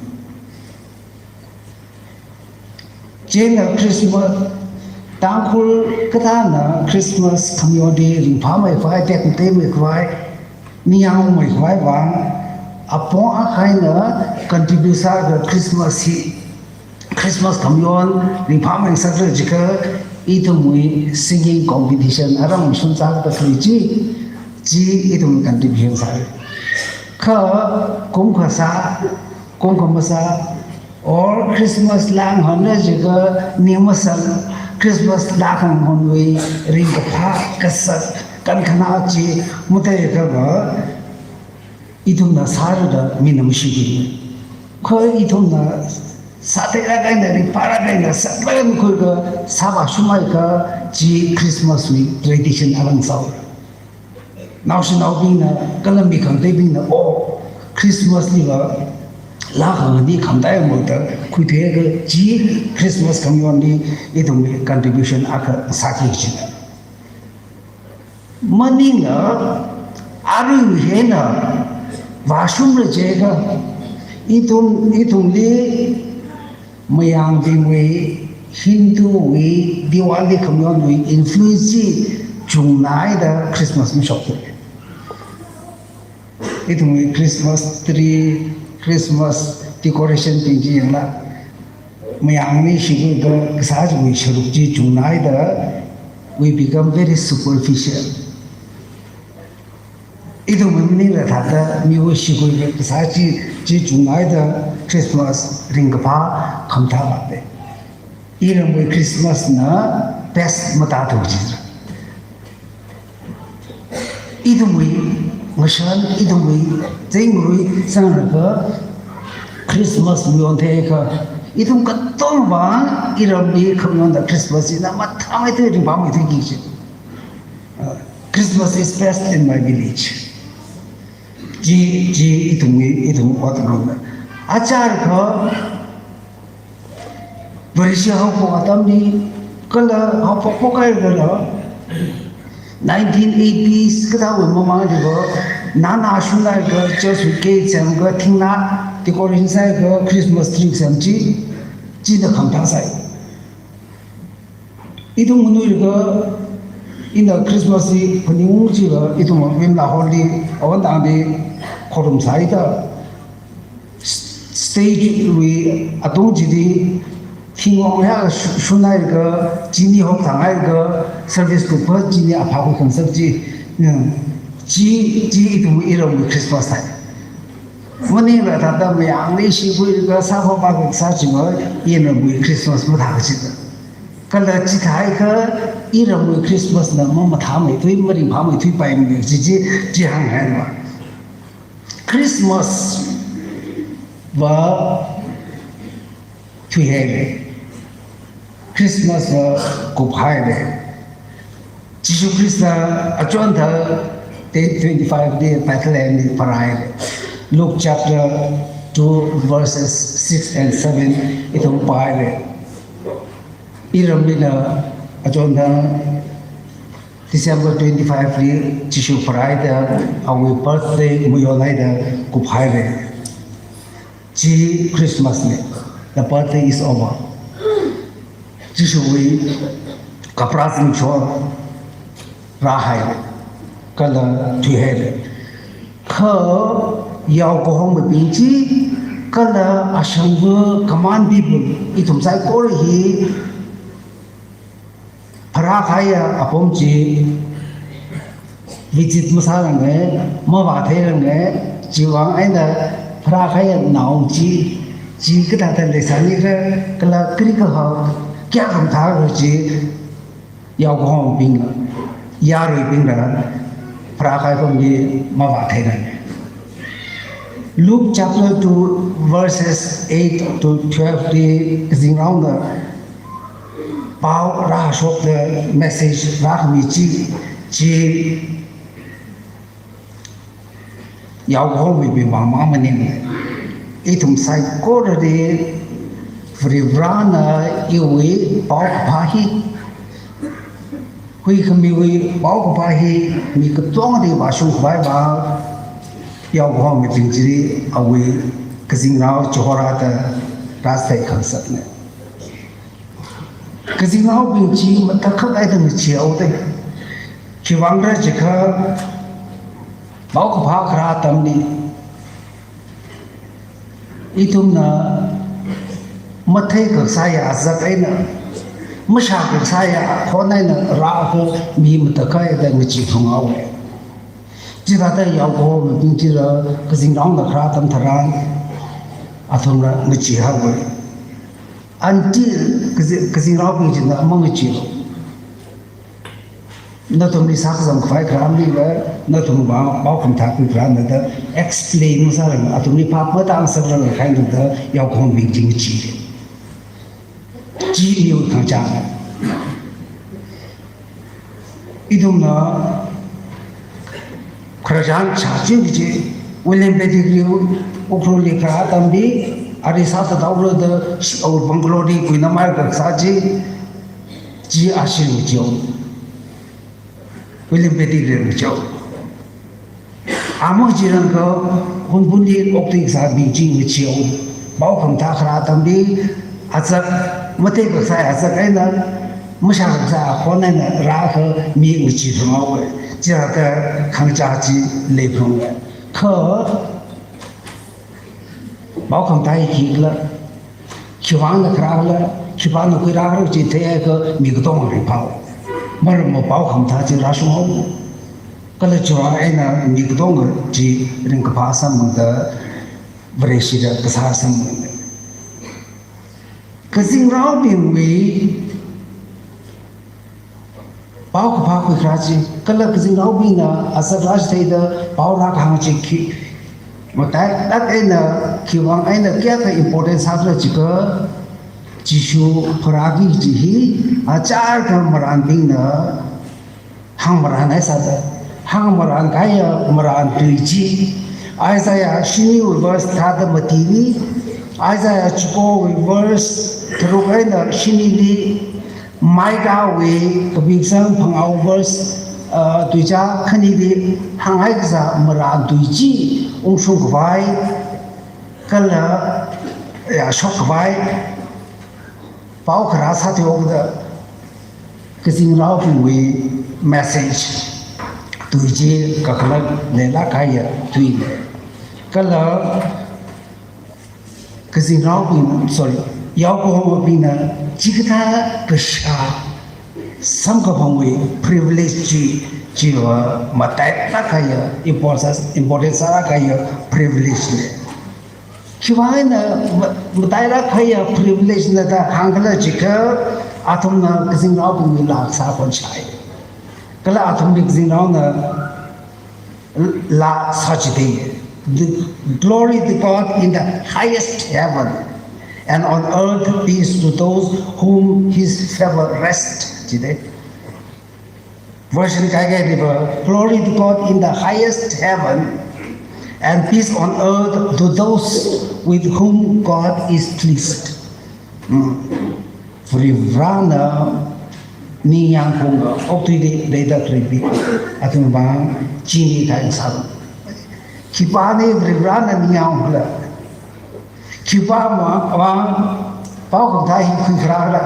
Chieina Christmas, Tangkhul kathāna Christmas khamayonli ringphāmei khavai, tekmateimei khavai, ningyāngungmei khavai vang, apong akha eina contribute sālaga Christmas hi, Christmas khamayon ringphāmei sālaga jiakha, ithumwui singing competition aram shun sāda khalei chi, chi ithum contribution sāya. Kha kum kasā, kum kamasā, Or Christmas laa ngahānra jiakha ning masang, Christmas laa kahānwui ringkaphā kasā kankhanā chi matheikhavai ithumna sāra da mina mashikhui. Kha ithumna sātheilāk eina, ringphālāk eina, sāklāk eina khuiakha sāvāshungmeiakha chi Christmas wui tradition alang sāhaora. Naoshinaobingna, kala mi khangateibingna, oh, Christmas liva laa kahāng hi khamataiya mo da khuithuiakha chi Christmas khangayon hi ithumwui contribution akha sāki kajina. Maningla, arui hina vāshungra jiakha, ithum, ithumli Mayangbingwui, Hinduwui, Diwali khangayonwui influence chi chungnaida Christmas mashokta. Ithumwui Christmas tree, Christmas decoration bing chi yangla, mayangli shikhuiakha kasā chiwui sharuk chi chungnaida, we become very superficial. Ithumwui maningla thāda miwui shikhuiakha kasā chi, chi chungnaida Christmas ringkaphā khamathā vāte. Iramwui Christmas na best matāthu jira. Ithumwui ngashan, ithumwui zingrui sanglaga Christmas mayon theikha, ithum katonga iramli khangayon da Christmas hina mathāmeithui, ringphāmeithui kaji. Uh, Christmas is best in my village. Chi, chi ithumwui, ithum ot rong da. Achākha, Vareshi haophok atamli, kala haophok phok kahai kala, nineteen eighties kathāwui mamangli va, nana shunlaga, church wui gate semlaga, thingna decoration sālaga, Christmas tree sem chi, china khamathā sāi. Ithum nganuiakha, ina Christmas hi phaningung chiakha, ithum Vimla Hall li, awon tangli, khorum sāhaida, stage wui atung chili, thingwang ya shu-, shunhaiakha, chini hok thānghaiakha, service kupha chini aphā khui khangasak chi, mm, chi, chi ithum iramwui Christmas thai. Maningla thāda mayangli shikhuiakha sāpapa kasā chi ma, iramwui Christmas mathā kachida. Kala chithākha iramwui Christmas na mamathāmeithui, maringphāmeithui paimana chi chi, chi hānghaiva. Christmas va thuihaira. Christmas va kuphaira. Jishu Khrista achonthang date twenty-five li Bethlehem li pharāhaira. Luke chapter two verses six and seven ithum pāhaira. Iramlila achonthang December twenty-five li Jishu pharāhaida, awui birthday mayonhaida kuphaira. Chi Christmas na, the birthday is over. Jishuwui kaprā zimiksho rāhai, kala thuihai. Kha yaokahomabing chi, kala ashangva common people, ithum saikora hi pharākahaiya apam chi visit masāranga, mavātheiranga, chiwui vang eina pharākahaiya nao chi, chi kathāda leisānikhala, kala kali kahao kayākha mathāra chi, yaokahomabingla, yaruibingla pharākahai apam chi mavātheiranga. Luke chapter two verses eight to twelve li kazingraona pao rāshokda message rākhami chi, chi yaokahomabing vang mang maningla. Ithum saikorali Varivarana iwui paokaphā hi, huikhamiwui paokaphā hi mi katongali vāshungkhavai vang, yaokahomabing chili awui kazingrao chihorāda rāsai khangasakna. Kazingraobing chi matakhak eina ngacheehaoda. Khiwuivang khala jiakha, paokaphā kharā atamli ithumna matheikasāya azak eina, mashākasāya akhon eina rākha mi matakhak eina ngacheethunghaowa. Chithāda yaokahomabing chila kazingraona kharā atam tharan, Athumna ngacheehaowa. Until kazi-, kazingraobing china mangacheehaowa. Nathumli sākazang khavai kharā maleila, nathumva pao khamathā khuikharāna da explain masāranga, athumli phap matāngasakranglakha eina da yaokahongbing chi ngacheehaowa. Chi iwui khangachāna. Ithumna khararchan chāching chi William Pettigrew Ukhrulli kharā atamli, ari sāthathaora da, shi-, o, Bangalore li kuinamhai kasā chi, chi ashi ngacheehaowa. William Pettigrew ngacheehaowa. Amang chirangkha Hunphunli okthui kasābing chi ngacheehaowa. Pao khamathā kharā atamli azak, matheikasai azak eina, mashākasai akhon eina rākha mi ngacheephalunghaowa. Chithāda khangachā chi leiphalunga. Kha pao khamathā hi khikhala, khiwuivang eina kharākhala, khipāna khuirākhala chi theiakha mi katonga ringphāhaowa. Maramva pao khamathā chi rāshunghaowa. Kala chiwuivang eina mi katonga chi ringkaphā samphangda, Vareshida kasā samphangda. Kazingraobingwui pao kaphā khuikharā chi, kala kazingraobingna azak rāchitheida pao rākahāng chi khi, matailāk eina khiwuivang eina kayākha important sākhala jiakha, Jishu pharāki kaji hi, achārkha marānbingna hāngmarānhai sāda, hāngmarānkahaiya marān tui chi, Isaiah shiniwui verse tharāda mati ni, Isaiah chikowui verse tharuk eina shinili, Micahwui kapiksang phangāwui verse, uh, tuizā khanili hānghai kasā marān tui chi ungshung khavai, kala, ya, shok khavai, pao kharā sāthuihaoda, kazingraobingwui message tui chi kakhalat leilāk kahaiya tuina. Kala kazingraobing, sorry, yaokahongbingna chikathā kashā samkaphangwui privilege chi, chiva matailāk kahaiya, important, important sālāk kahaiya privilege na. Khiwuivang eina ma-, matailāk kahaiya privilege na da hāngkhala jiakha, athumna kazingraobingwui laa kasā khon shāi. Kala athumli kazingraona laa sāchithei. The glory to God in the highest heaven, and on earth peace to those whom his favor rests, jithei. Version kaikhaliva, "Glory to God in the highest heaven, and peace on earth to those with whom God is pleased." Hmm. Varivarāna ningyāng phunga, okathuili leida khaleibi, athumwui vang chingri thai sālu. Khipāna Varivarāna ningyāng phungkhala? Khipāna vang pao khamathā hi khuikharākhala?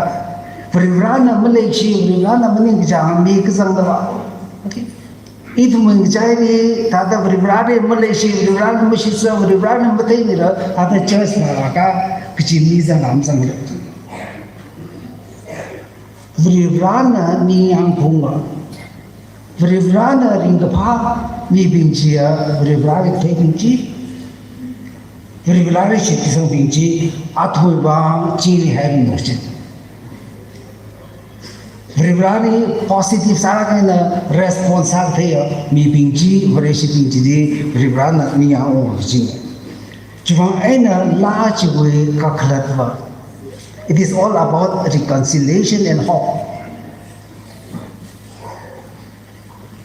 Varivarāna maleishi, Varivarāna maningkachāng mi kazangda va. Okay. Ithum ngachaili thāda Varivarāli maleishi, Varivarāna mashitsa, Varivarāna matheimira, thāda church na rāka kachi mi zanglam zangra. Varivarāna ningyāng phunga. Varivarāna ringkaphā mibing chiya, Varivarāli theibing chi, Varivarāli shitkasangbing chi, athumwui vang chingri haibing chi. Varivarāli positive sālāk eina response sākatheiya mibing chi, Vareshibing chili Varivarāna ningyāng phunga kajina. Chiwuivang eina laa chiwui kakhalatva, it is all about reconciliation and hope.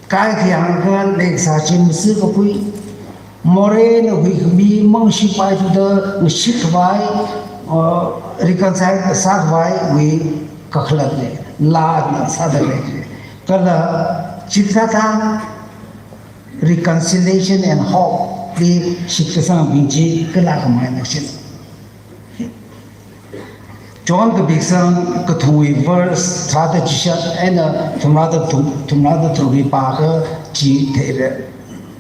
Kaikha yangakha leikasā chi masi kapui, moreina huikhami mangshitpaithuda ngashit khavai, uh, reconcile sākhavaiwui kakhalatna, laana sāda lei. Kala chikathā reconciliation and hope li shitkasangbing chi kala khamei na shin. John kapiksang kathumwui verse tharāda chishat eina thumrāda thum, thumrāda tharukli pākha chi theira.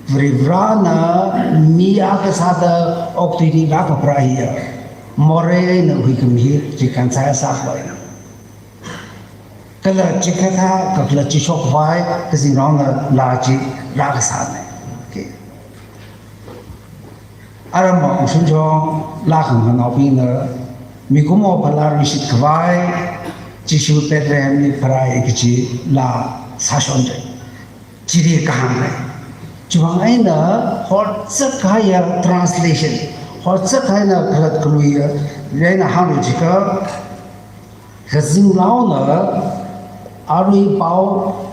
Varivarāna mi akha sāda okathuili rākapharā hiya, moreina huikhami hi reconcile sākhavai. Kala chikathā kakhalat chi shokkhavai, kazingraona laa chi rākasāna. Okay. Aram Mangshun chonglā khanganaobingna mikumo phalā rishit khavai Jishu Bethlehem li pharāi kachi laa sāshonra. Chili kahānga. Chiwuivang eina horzak kahaiya translation, horzak kahai eina khalat kaluiya, eina hānglu jiakha, kazinglaona arui pao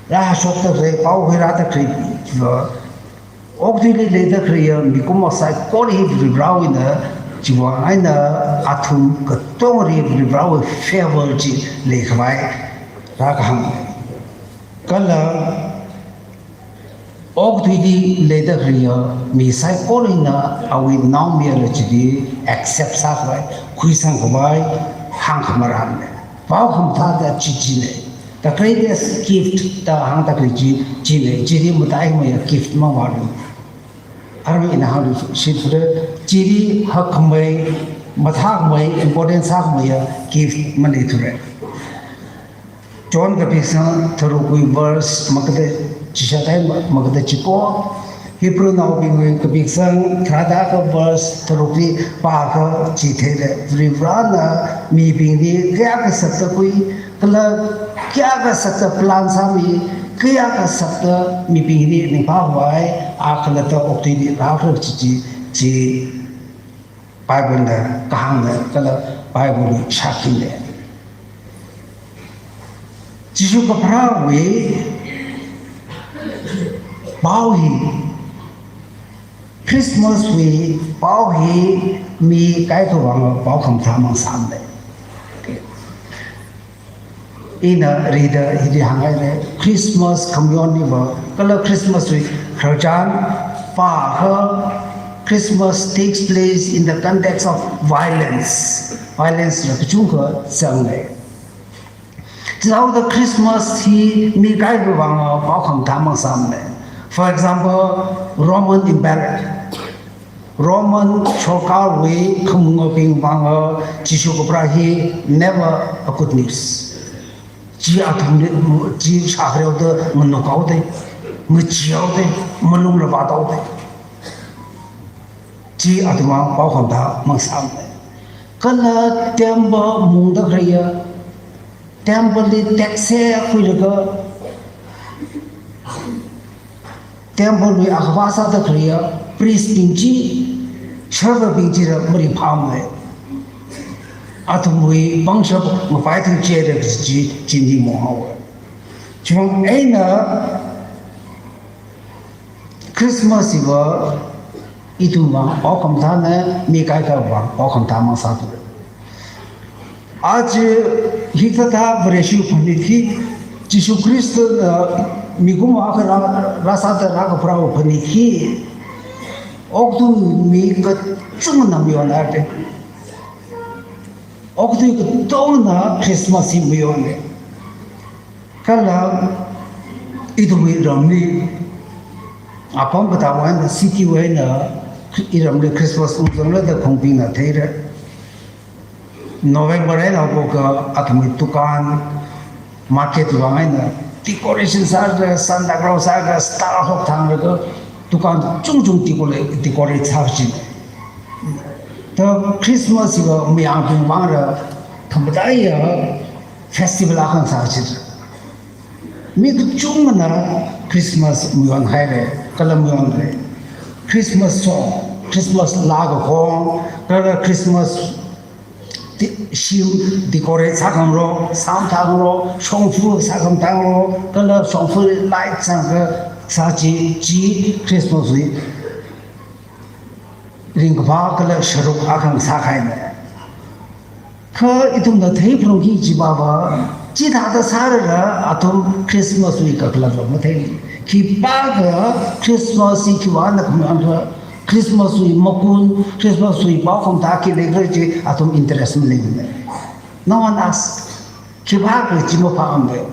rāshokda khalei, pao huirāda khalei va, okathuili leida khaleiya mikumo saikora hi Varivarāwui eina, chiwuivang eina athum katongli Varivarāwui favor chi leikhavai rākahāng. Kala okathuili leida khaleiya mi saikorana awui naomayara chili accept sākhavai, khuisangkhavai hāngkhamarānna. Pao khamathāda chi china. The greatest gift da hāngda khalei chi china. Chili mataimeiya gift mavālu. Arui ina hāngluishit phalei, chili hakkhamei, mathākhamei, important sākhameiya gift maleithura. John kapiksang tharukwui verse makada chishat eina makada chiko, Hebrewnaobingwui kapiksang tharāda akha verse tharukli pākha chitheida, Varivarāna mibingli kayākha sakda khui, kala kayākha sakda plan sāmi, kayākha sakda mibingli ringphākhavai, a khalatta okathuili rākhala chi chi chi Biblena kahāngna kala Biblewui shākhinna. Jishu kapharāwui pao hi, Christmaswui pao hi mi kaikha vang pao khamathā mang sāmana. Ina rida hili hānghaira, Christmas khamayonli va, kala Christmaswui khararchan pākha, Christmas takes place in the context of violence. Violence la kachungkha zanga. Chithāda Christmas hi mi kaikha vang pao khamathā mang sāmana. For example, Roman Empire. Roman sorkarwui khamunga bing vang Jishu kapharā hi never a good news. Chi athumli, chi shākhareo da nganuk haoda, ngachi haoda, malung ravāt haoda. Chi athumwui pao khamathā mang sāmana. Kala temple mungda khaleiya, temple li tax sākhuilaga, temple wui akhavā sāda khaleiya priest bing chi, server bing chila maringphāmana. Athumwui pangshap ngapai thing chida chi, chi ning mong haowa. Chiwuivang eina Christmas hiva ithumwui vang pao khamathāna, mi kaikha vang pao khamathā mang sāthu. Aja hikathā Vareshi phanit hi, Jishu Khristana mikumo akha rā, rāsāda rākapharāwui phanit hi, okathui mi kachungana mayonhaira. Okathui katongana Christmas hi mayona. Kala ithumwui ramli, apam katāwui eina, citywui eina, iramli Christmas ungzangla da khanganābingna theira. November eina haophoklaga athumwui dukan, market vang eina decoration sālaga, Santa Claus sālaga, star hawk thanglaga, dukan chungchung decorate, decorate sākachi. Thāda Christmas hiva mayangbing vangla khamataiya festival akha sākachi. Mi kachungana Christmas mayonhaira, kala mayonra. Christmas song, Christmas laa kakhong, kala Christmas de-, shim decorate sākhangarok, sām thākhangarok, shongfa sākhangarok, kala shongfa light sākha sāchi, chi Christmas wui ringkaphā kala sharuk akha sākahaina. Kha ithumna theiphalungki kajiva, chithāda sālala athum Christmas wui kakhalatva mathei. Khipākha Christmas hi khiwuivang khamayonra, Christmas wui magun, Christmas wui pao khamathā khi leikhala chi athum interest maleimana. No one ask. Khipākha chi maphāmana.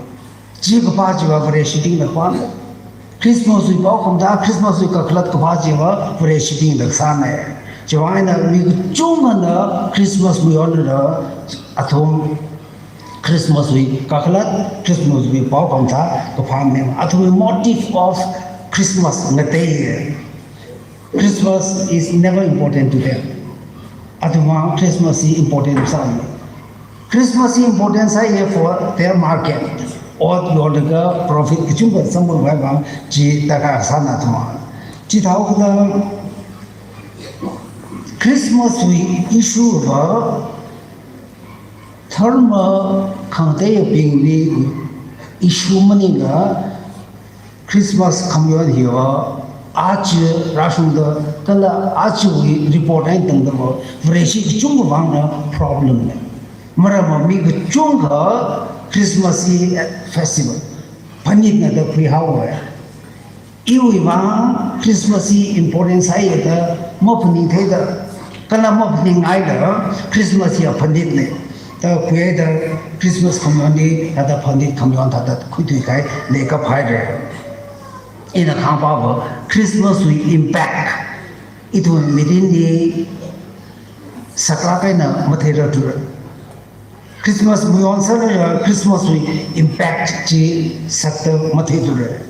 Chi kaphā chiva Vareshibingna phāna. Christmas wui pao khamathā, Christmas wui kakhalat kaphā chiva Vareshibingna sāna. Chiwuivang eina mi kachungana Christmas mayonla, athum Christmas wui kakhalat, Christmas wui pao khamathā kaphāmana. Athumwui motive of Christmas ngateiya. Christmas is never important to them. Athumwui vang Christmas hi important sāi. Christmas hi important sāi for their market. Ot yonlaga profit kachungkha samphangkhavai vang chi taka sāna athumwui vang. Chithākha Christmas wui issue va dharma khangateibingwui issue maningla Christmas khamayon hiva aja rāshungda kala ajawui report eina tangda va Vareshi kachungkha vangna problem na. Maramva mi kachungkha Christmas hi festival phanitna da khuihaowa. Iwui vang Christmas hi important sāi da maphaningtheida, kala maphaningngaida Christmas hi phanitna da khuida Christmas khamayon hi thāda phanit khamayon thāda khuithuikahai leikaphaira. Ina khangapava Christmas wui impact ithum mirinli saklāk eina matheirarthura. Christmas mayon sālala Christmas wui impact chi sakta matheithura.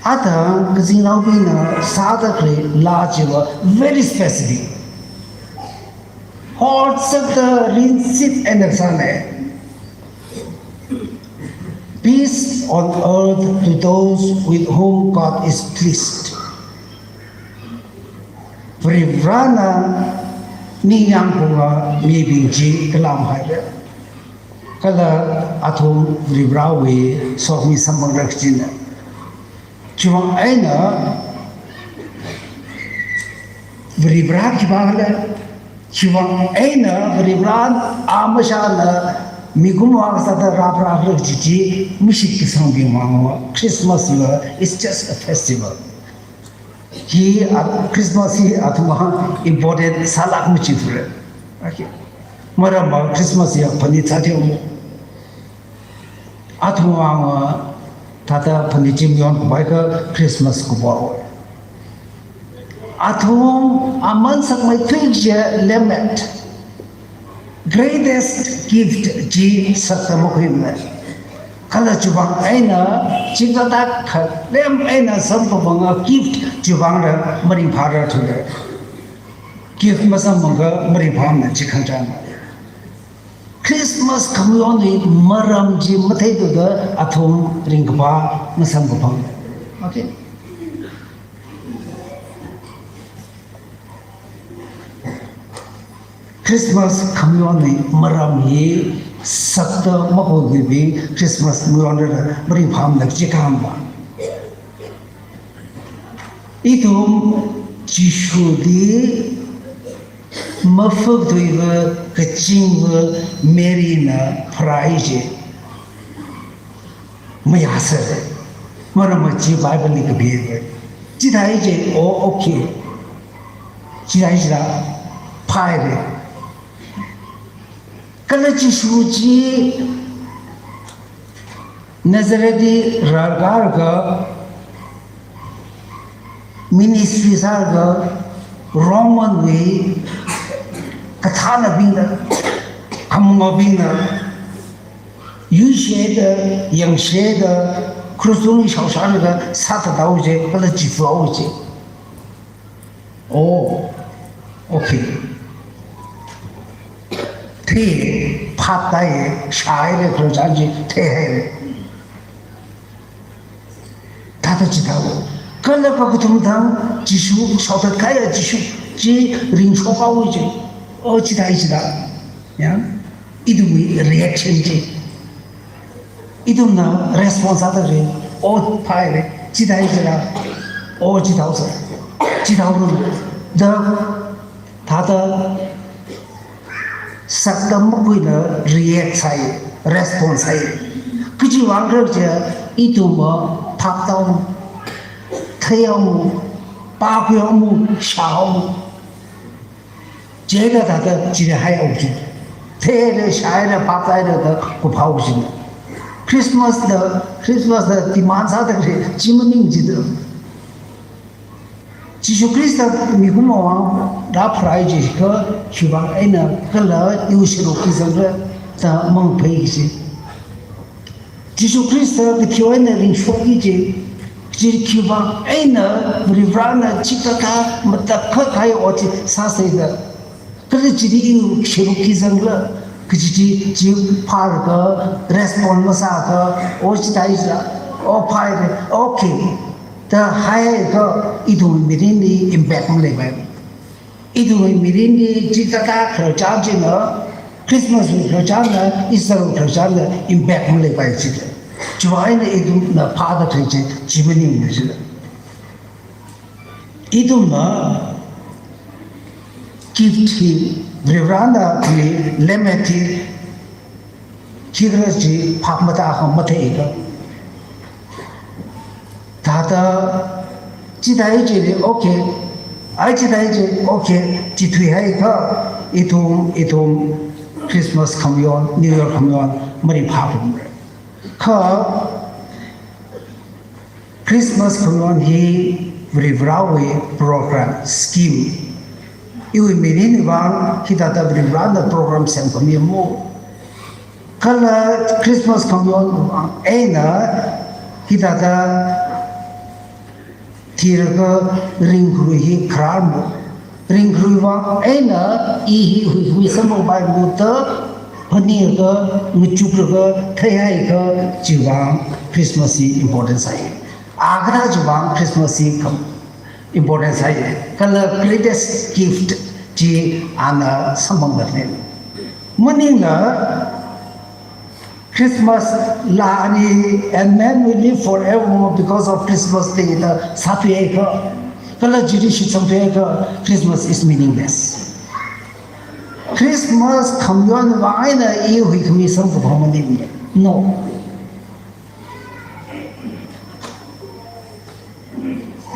Athang kazingnaobingna sāda khalei laa chiva very specific. Hotsakta rinshit eina sāna. Peace on earth to those with whom God is pleased. Varivarana ningyāng phunga mibing chi kalam haira. Kala athum Varivarawui sokhami samphangra kajina. Chiwui vang eina Varivara khipākhala, chiwui vang eina Varivara amashana mikumo akha sāda rāpharākhala kaji chi mashitkasangbing vangva Christmas hiva is just a festival. Hi a, Christmas hi athumwui vang important sālāk machithura. Okay. Maramva Christmas hi phanit sātheihaowa. Athumwui vangva thāda phanit chi mayonkapai kha Christmas kupao. Athum aman sakmeithui kaji lemmet. Greatest gift chi sakta makhuimana. Kala chiwui vang eina chikathā khalem eina samkaphanga gift chiwui vangla maringphārarthura. Gift masamphangakha maringphāmana chi khangachāna. Christmas khamayonwui maram chi matheithuda athum ringkaphā masamkaphang. Okay. Christmas khamayonwui maram hi sakta makhuikhuibing Christmas mayonrarla maringphāmana chi kahāngva. Ithum Jishuli mafakthuiva kazingva Maryna pharāi chi mayāsāra. Maramva chi Bibleli kapihaiva. Chithāi chi, oh, okay. Chithāi chila phāhaira. Kala Jishu chi Nazarethli rarkalaga ministry sālaga Romanwui kathānabingna, khamungabingna, yuishida, yangshida, krush tungli shaoshālaga sāthathaowa chi, kala chifao chi. Oh, okay. Thei, phaptāi, shāhaira khararchan chi theihaira. Thāda chithāo. Kala kakathum thang Jishu, shaothatkahaiya Jishu chi ringshokhaowa chi. Oh, chithāi chithā. Ya. Ithumwui reaction chi. Ithumna response sāda ri, oh, phāhaira, chithāi chila, oh, chithāosa, chithāora, da, thāda, sakta makhuina react sāi, response sāi. Kajiwui vang khala jiakha, ithumva phaptāhaowa, theihaowa, pākhuihaowa, shāhaowa. Chithāda thāda chili haihaowa chi. Theira, shāhaira, phaptāhaira da kuphaowa chi. Christmas da, Christmas da demand sāda khalei chi maning chida. Jishu Khrista mikumo vang rāpharāi chi kha, chiwui vang eina kala iwui sharuk khi zangra da mangphei chi. Jishu Khrista kathi eina ringshokki chi, Chi khiwui vang eina Varivarana chithāda matakhak kahai ot chi sāsāda. Kala chili iwui sheruk khi zangla, kaji chi, chi phālaga, respond masāakha, o chithāda, o phāya, okay. Da haiakha, ithum mirinli impact maleipai. Ithumwui mirinli chithāda khararchan china, Christmas wui khararchanna, Easter wui khararchanna impact maleipai chida. Chiwui vang eina ithumna phāda khalei chi, chi maningmana chida. Ithumna gift hi Varivarana hi lemmet hi khikhala chi phap matākha matheikha. Thāda chithāda chili, okay. Ai chithāda chi, okay. Chi thuihaiakha, ithum, ithum Christmas khamayon, New Year khamayon, maringphāphalungra. Kha Christmas khamayon hi Varivarawui program, scheme. Iwui mirinwui vang hithāda Varivarana program semkhami mo. Kala Christmas khamayon vang eina hithāda thilaga ringkharui hi kharā mo. Ringkharui vang eina i hi huikhami samphangpai mo da phaninglaga, ngachuklaga, theihaiakha chiwui vang Christmas hi important sāi. A kathā chiwui vang Christmas hi kham important sāi. Kala greatest gift chi ana samphangda lei. Maningla Christmas laa ani, "And man will live forevermore because of Christmas," da sāthuiakha, kala chili shitsangthuiakha, Christmas is meaningless. Christmas khamayon vang eina i huikhami samkaphang maningmana. No.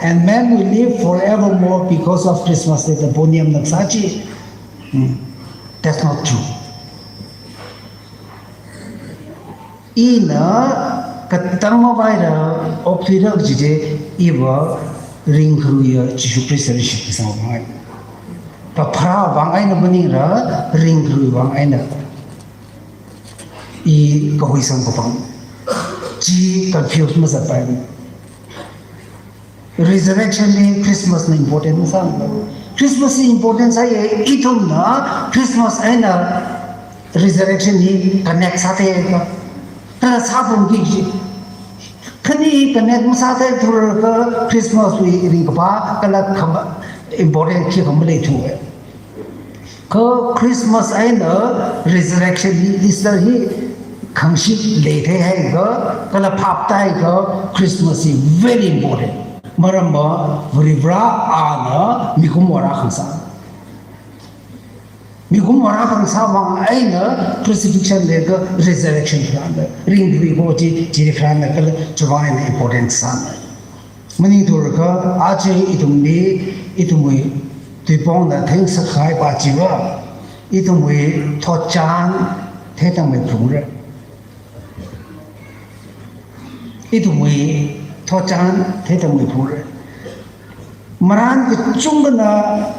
"And man will live forevermore because of Christmas," da Bonniamna sā chi. Hmm. That's not true. Ina katang mavaila okthuira kaji chi iva ringkharuiya Jishu Khristali shitkasang vang eina. Kapharā vang eina maningla ringkharui vang eina. I kahui samkaphang. Chi confuse mazatpai. Resurrection li Christmas na important sāna. Christmas hi important sāya, ithumna Christmas eina resurrection hi connect sātheiakha. Kala sāpamki kaji. Khani connect masātheithura kha Christmas wui ringkaphā kala khama important khikha maleithuwa. Kha Christmas eina resurrection hi, Easter hi khangashit leithei haiakha, kala phaptāhaiakha, Christmas hi very important. Maramva Varivarana mikumo rākhangsā. Mikumo rākhangsā vang eina crucifixion leiakha resurrection kharāna, ringkharui kaho chi, chili kharāna kala chiwui vang eina important sāna. Maningthura kha, aja ithumli, ithumwui tuipongna theingasakkahai pa chiva, ithumwui thotchan theitangmei phungra. Ithumwui thotchan theitangmei phungra. Marān kachungkhana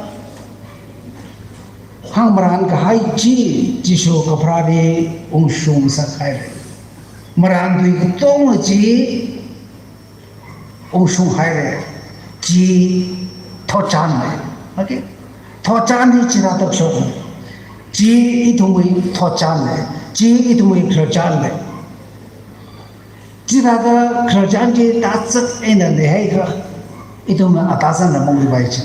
hāngmarān kahai chi, Jishu kapharāli ungshungsak haira. Marān tui katonga chi ungshung haira, chi thotchanna. Okay? Thotchan hi chithāda shokna. Chi ithumwui thotchanna. Chi ithumwui khararchanna. Chithāda khararchan chi tazat eina leihaiakha, ithumna atazatna mangluipai chi.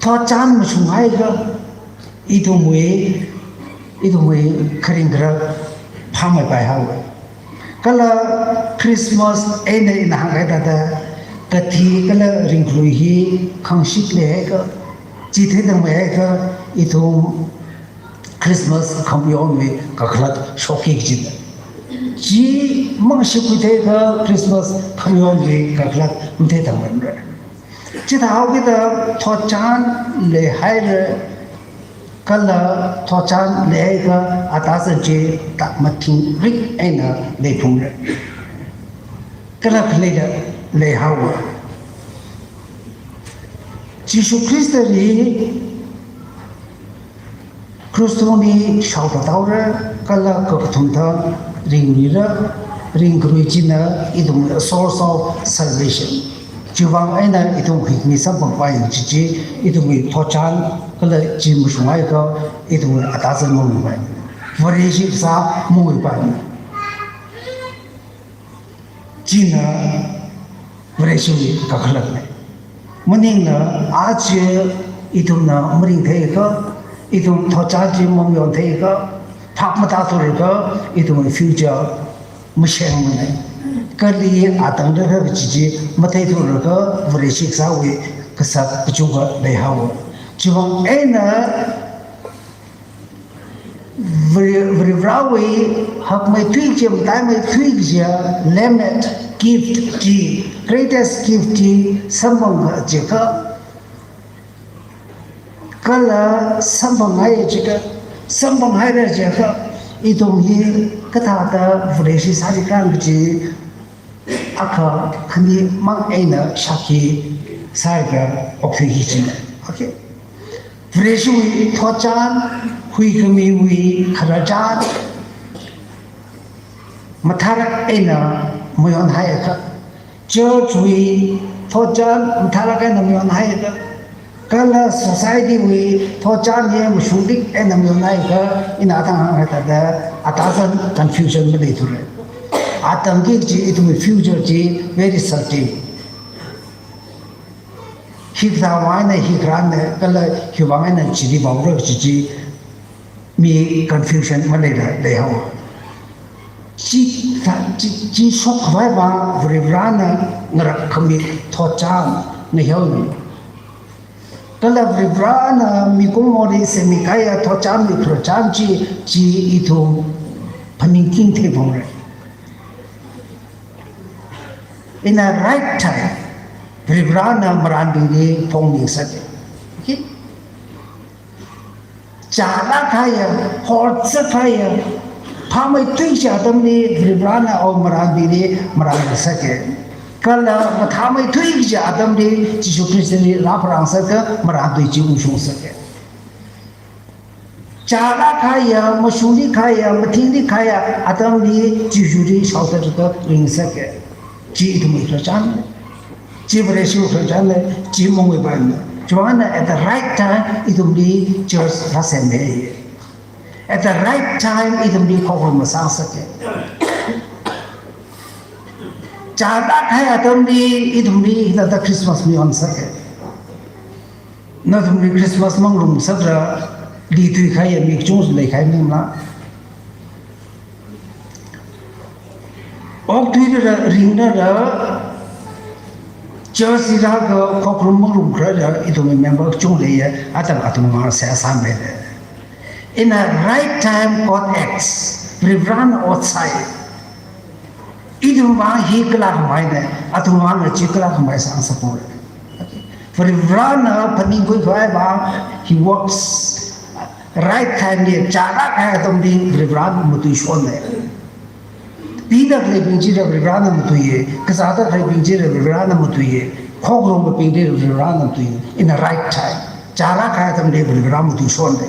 Thotchan mashunghaiakha, ithumwui, ithumwui kharing kharak phāmeipai haowa. Kala Christmas eina ina hāngkahai thāda, kathi kala ringkharui hi khangashit leihaiakha, chi theitangmeihaiakha, ithum Christmas khamayonwui kakhalat shokki kajina. Chi mangashitkuitheiakha Christmas khamayonwui kakhalat matheitangmeimara. Chithāhaokida thotchan leihaira, kala thotchan leihaiakha atazat chi ta mathingrik eina leiphungra. Kala khaleila leihaowa. Jishu Khristali krush tungli shaothat haora, kala kakathumda ringluira, Ringkharui china ithumwui source of salvation. Chiwuivang eina ithum huikhami samphangpai chi chi, ithumwui thotchan kala chi mashunghaiakha ithumwui atazan manguipai. Vareshi kasā manguipai. China Vareshiwui kakhalatna. Maningla aja ithumna maringtheiakha, ithum thotchan chi mamayontheiakha, phap matāthurakha, ithumwui future mashengmana. Kali atang da kachi chi matheithurakha, Vareshi kasāwui kasak kachungkha leihaowa. Chiwuivang eina Vari-, Varivarāwui hakmeithui kaji, mataimeithui kaji, lemmet gift chi, greatest gift chi, samphang kajiakha, kala samphanghai jiakha, samphanghaira jiakha, ithum hi kathāda Vareshi sālikhala kaji, akha khani mang eina shākhi sālaga okthuiki kajina. Okay. Vareshiwui thotchan, huikhamiwui khararchan mathālāk eina mayonhaiakha, church wui thotchan mathālāk eina mayonhaiakha, kala society wui thotchan hi mashunglik eina mayonhaiakha, ina athang hāngkahai thāda, atazan confusion maleithura. Atangki kaji ithumwui future chi very certain. Hikathāwui vang eina hi kharāna, kala khiwui vang eina chili vaora kaji chi, mi confusion maleila leihaowa. Chi thā, chi, chi shokkhavai vang Varivarāna ngarakkhami thotchan ngayao. Kala Varivarāna mikumoli semikahaiya thotchanwui khararchan chi, chi ithum phaningking theiphalungra. In a right time, Varivarāna marānbingli phongmi ngasaka. Okay? Chālāk kahaiya, horzakhaiya, phāmeithui kaji atamli Varivarāna awui marānbingli marān ngasaka. Kala mathāmeithui kaji atamli Jishu Khristali rāpharāngasaka, marāntui chi ungshungsaka. Chālāk kahaiya, mashunglik kahaiya, mathinglik kahaiya atamli Jishuli shaothatlaga ringngasaka. Chi ithumwui khararchan. Chi Vareshiwui khararchan, chi manguipaimana. Chiwuivang eina at the right time ithumli church rāsemmi. At the right time ithumli khokharum masāngasaka. Chālāk kahai atamli ithumli hithāda Christmas mayonsaka. Nathumli Christmas mangarumngasakla, li tuikahaiya mi kachungkha leikahai maningla. Okthuida ringlala, church li rālaga khokharum mangarumkhararla, ithumwui member kachungkha leiya, atam athumwui vang seihā sāmeila. In a right time, God acts. Varivarāna ot sāi. Ithumwui vang hi kala khamaina, athumwui vang chi kala khamai sāngasakpong. Varivarāna phaningkhuikhavai vang, He works. Right time li, chālāk kahai atamli Varivarāna matuishonna. Pida khaleibing chila Varivarāna matuiya, kazāda khaleibing chila Varivarāna matuiya, khokharum kapingli Varivarāna matuiya. In the right time. Chālāk kahai atamli Varivarā matuishonna.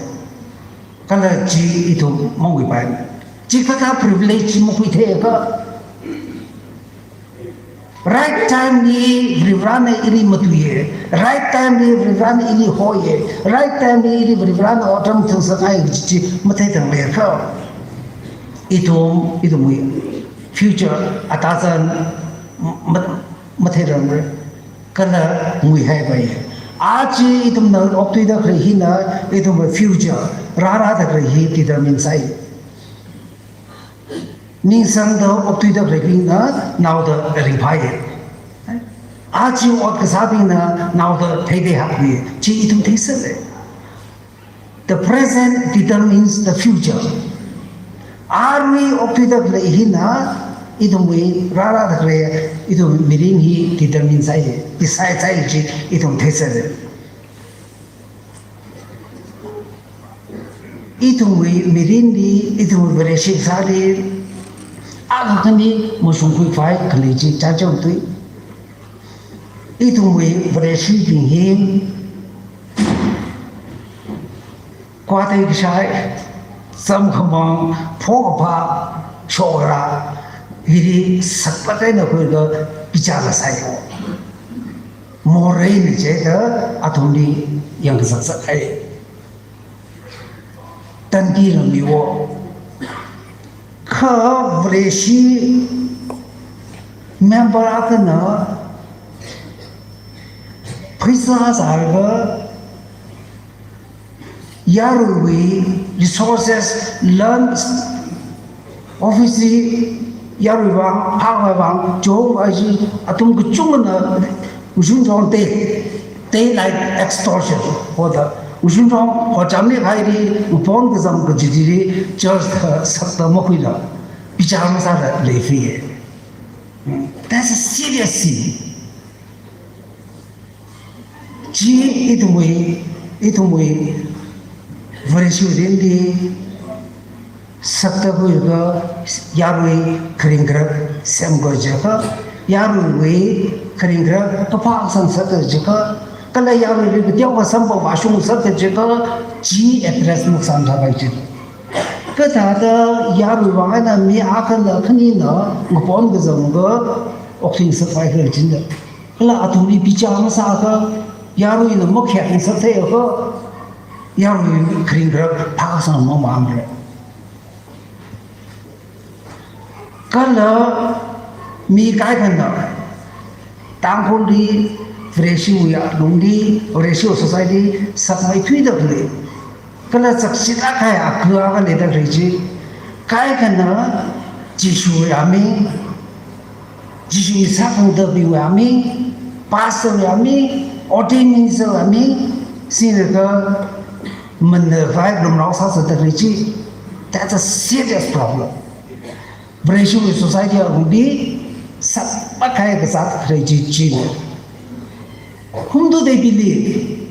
Kala chi ithum manguipaimana. Chikathā privilege chi makhuitheiakha, right time li Varivarāna ili matuiya, right time li Varivarāna ili hoiya, right time li ili Varivarāna otram thang sāngai kaji chi matheithangleiakha, ithum, ithumwui future, atazan ma-, matheirangmara. Kala nguihaipaiya. Aja ithumna okthuida khalei hina ithumwui future, rārāda khalei hi determine sāi. Ningsangda okthuida khaleibingna naoda ringphāya. Aja ot kasābingna naoda theithei hakhuiya. Chi ithum theisālei. The present determines the future. Arui okthuida khalei hina ithumwui rārāda khalei, ithumwui mirin hi determine sāi, decide sāi chi ithum theisālei. Ithumwui mirinli, ithumwui Vareshi kasāli, akha khani mashungkhuikhavai khalei chi chānjam tui. Ithumwui Vareshibing hi, kwāthei kashai, samkhamang, phokaphā, shokra, Hili sakpat eina khuilaga bichar sāya. Moreina chida athumli yangkazak zakhai. Tandi ramiwo. Kha Vareshi member akhana pheisā sālaga yaruiwui resources, land, office, yaruiwui vang, phāwui vang, chong aji, athum kachungana, ngushun chong te, daylight extortion, hoda, ngushun chong, hochamli khairi, ngapon kazam kajitili, church kha sakta makhuila, bichar masāla leifi. That's a serious sin. Chi ithumwui, ithumwui, Vareshi ringli, sakta khuilaga yarui kharing kharak semkhui jiakha, yaruiwui kharing kharak kaphā sāngasakta jiakha, kala yaruili kateokha samphang vāshungsak jiakha, chi address makasānrāpai chi. Kathāda yaruiwui vang eina mi akhana khanina ngapon kazamga okthuingasak pai khala chida. Kala athumli bichar masāakha, yaruina makhayakngasak theiakha, yarui kharing kharak phāsang mamānra. Kala mi kaikhana, Tangkhulli, Vareshiwui alungli, Vareshiwui society, sakmeithuida khalei. Kala chakshida kahai akha akha leida khalei chi. Kaikhana Jishuwui aming, Jishuwui sākhangathabingwui aming, pastorwui aming, ordained ministerwui aming, singlaga manavai lumrao sāsāda khalei chi. That's a serious problem. Vareshiwui society alungli sakpa kahai kazat khalei chi chi. Whom do they believe?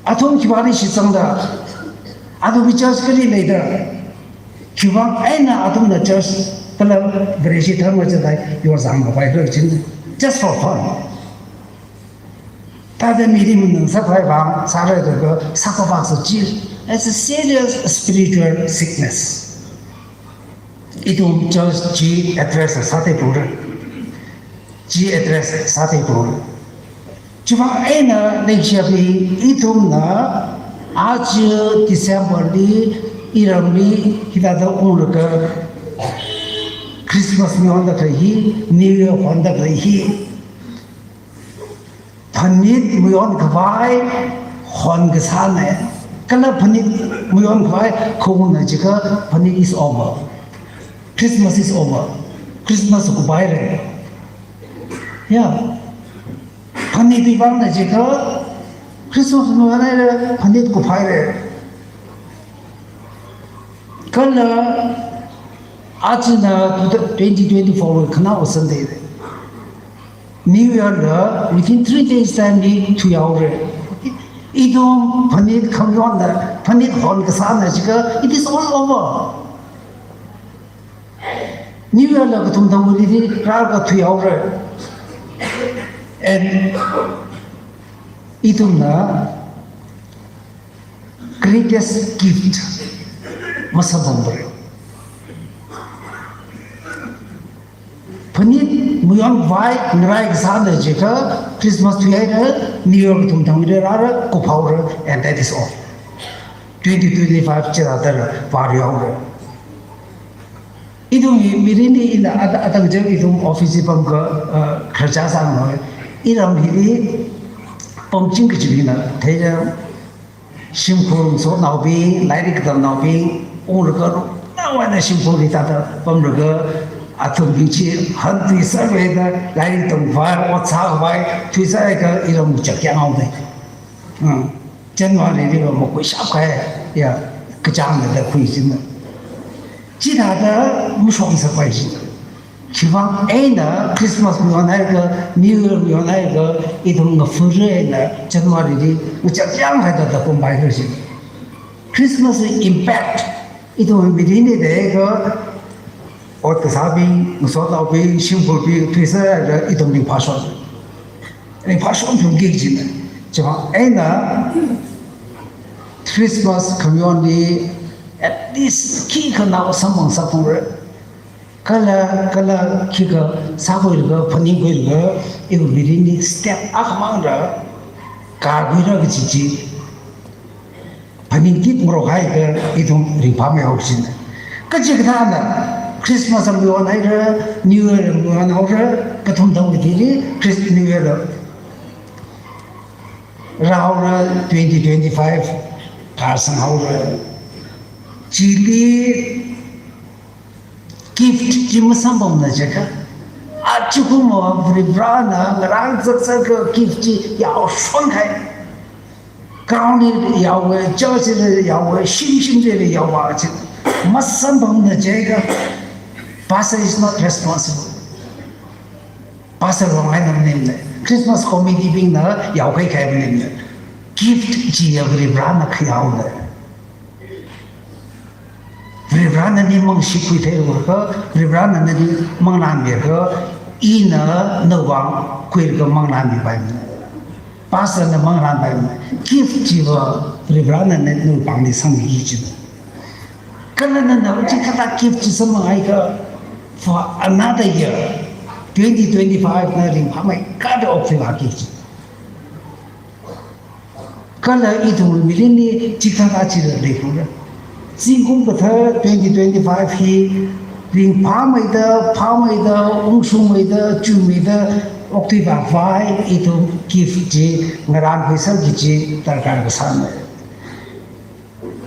Athum khipāli shitsangda, athumwui church kali leida, khiwui vang eina athumna church kala Vareshi dharma chithāda yorzang mapai khala chida, just for fun. Thāda mili manganāsakpai vang sāra da kha sakpa vāsa chi. It's a serious spiritual sickness. Ithum church chi address sātheiphungra. Chi address sātheiphungra. Chiwui vang eina leikashibing, ithumna aja December li iramli hithāda unglaga Christmas mayonda khalei hi, New Year honda khalei hi. Phanit mayonkhavai honkasāna. Kala phanit mayonkhavai khaungna jiakha phanit is over. Christmas is over. Christmas kuphaira. Ya. Phanitwui vangna jiakha Christmas mayonhaira, phanit kuphaira. Kala ajana twenty twenty-four wui khanaowa Sunday. New Year la within three days time li thuihaora. Ithum phanit khamayonna, phanit honkasāna jiakha, it is all over. New Year la kathum thangwuili rālaga thuihaora. And ithumna greatest gift masāpamra. Phanit mayonkhavai ngaraikasāna jiakha Christmas thuihaira, New Year kathum thangwuili rāra, kuphaora, and that is all. Twenty twenty-five chithāda vārihaora. Ithum hi mirinli ina at-, atang chang ithum office pamkha, uh, khararchā sāngai. Iram hili pamching kachibingna theira, shimkhur ngasotnaobing, lairik katamnaobing, unglaga ruknao eina shimkhurli thāda pamlaga, athumbing chi hanthuisāra da, lairik tamkhavai, ot sākhavai thuisāakha iram chak yang haoda. Hmm. January li va makhuishap kahai, ya, kachāngna da khui china. Chithāda mashokngasakpai chi. Khiwui vang eina Christmas mayonhaikha, New Year mayonhaikha, ithum ngafura eina January li ngachak yang haida da kumpai khala chi. Christmas impact ithum mirinli deka, ot kasābing, ngasotnaobing, shimkhurbing thuisālaga ithum ringphāshon. Ringphāshon phungki kajina. Chiwui vang eina Christmas khamayonli at least khikha nao samphang sāphungra. Kala, kala khikha sākhuilaga, phaningkhuilaga, iwui mirinli step akhamangla kākhuira kaji chi phaningkit ngarokhaiakha ithum ringphāmei haowa china. Kachikathāna Christmas ram yuan haira, New Year ram yuan haora, kathum thang hili Christ New Year ram rāhaora, twenty twenty-five kāsang haora. Chili gift chi masamphangmana jiakha, aja kum Varivarana ngarān zakzaka gift chi yaoshon kahai. Ground li yaowa, church li yaowa, shim shimli yaowa chi masamphangmana jiakha, pastor is not responsible. Pastor wang eina maningmana, Christmas committee bingna yaokahai kahai maningmana. Gift chiya Varivarana khayaona. Varivarana ningmang shikhui theiakha, Varivarana nali manglānmiakha, ina nawui vang khuilaga manglānmipaimana. Pastor na manglānpaimana. Gift chiva Varivarana nawui pāngli sangmiki china. Kala nana chikathā gift chi samphangakha, for another year, twenty twenty-five na ringphāmeikharda okthuipa gift chi. Kala ithum mirinli chikathā chila leikhuira. Zingkum kathar twenty twenty-five hi ringphāmeida, phāmeida, ungshungmeida, chuimeida okthuipakhavai ithum gift chi ngarānkhuiserki kaji darkar kasāna.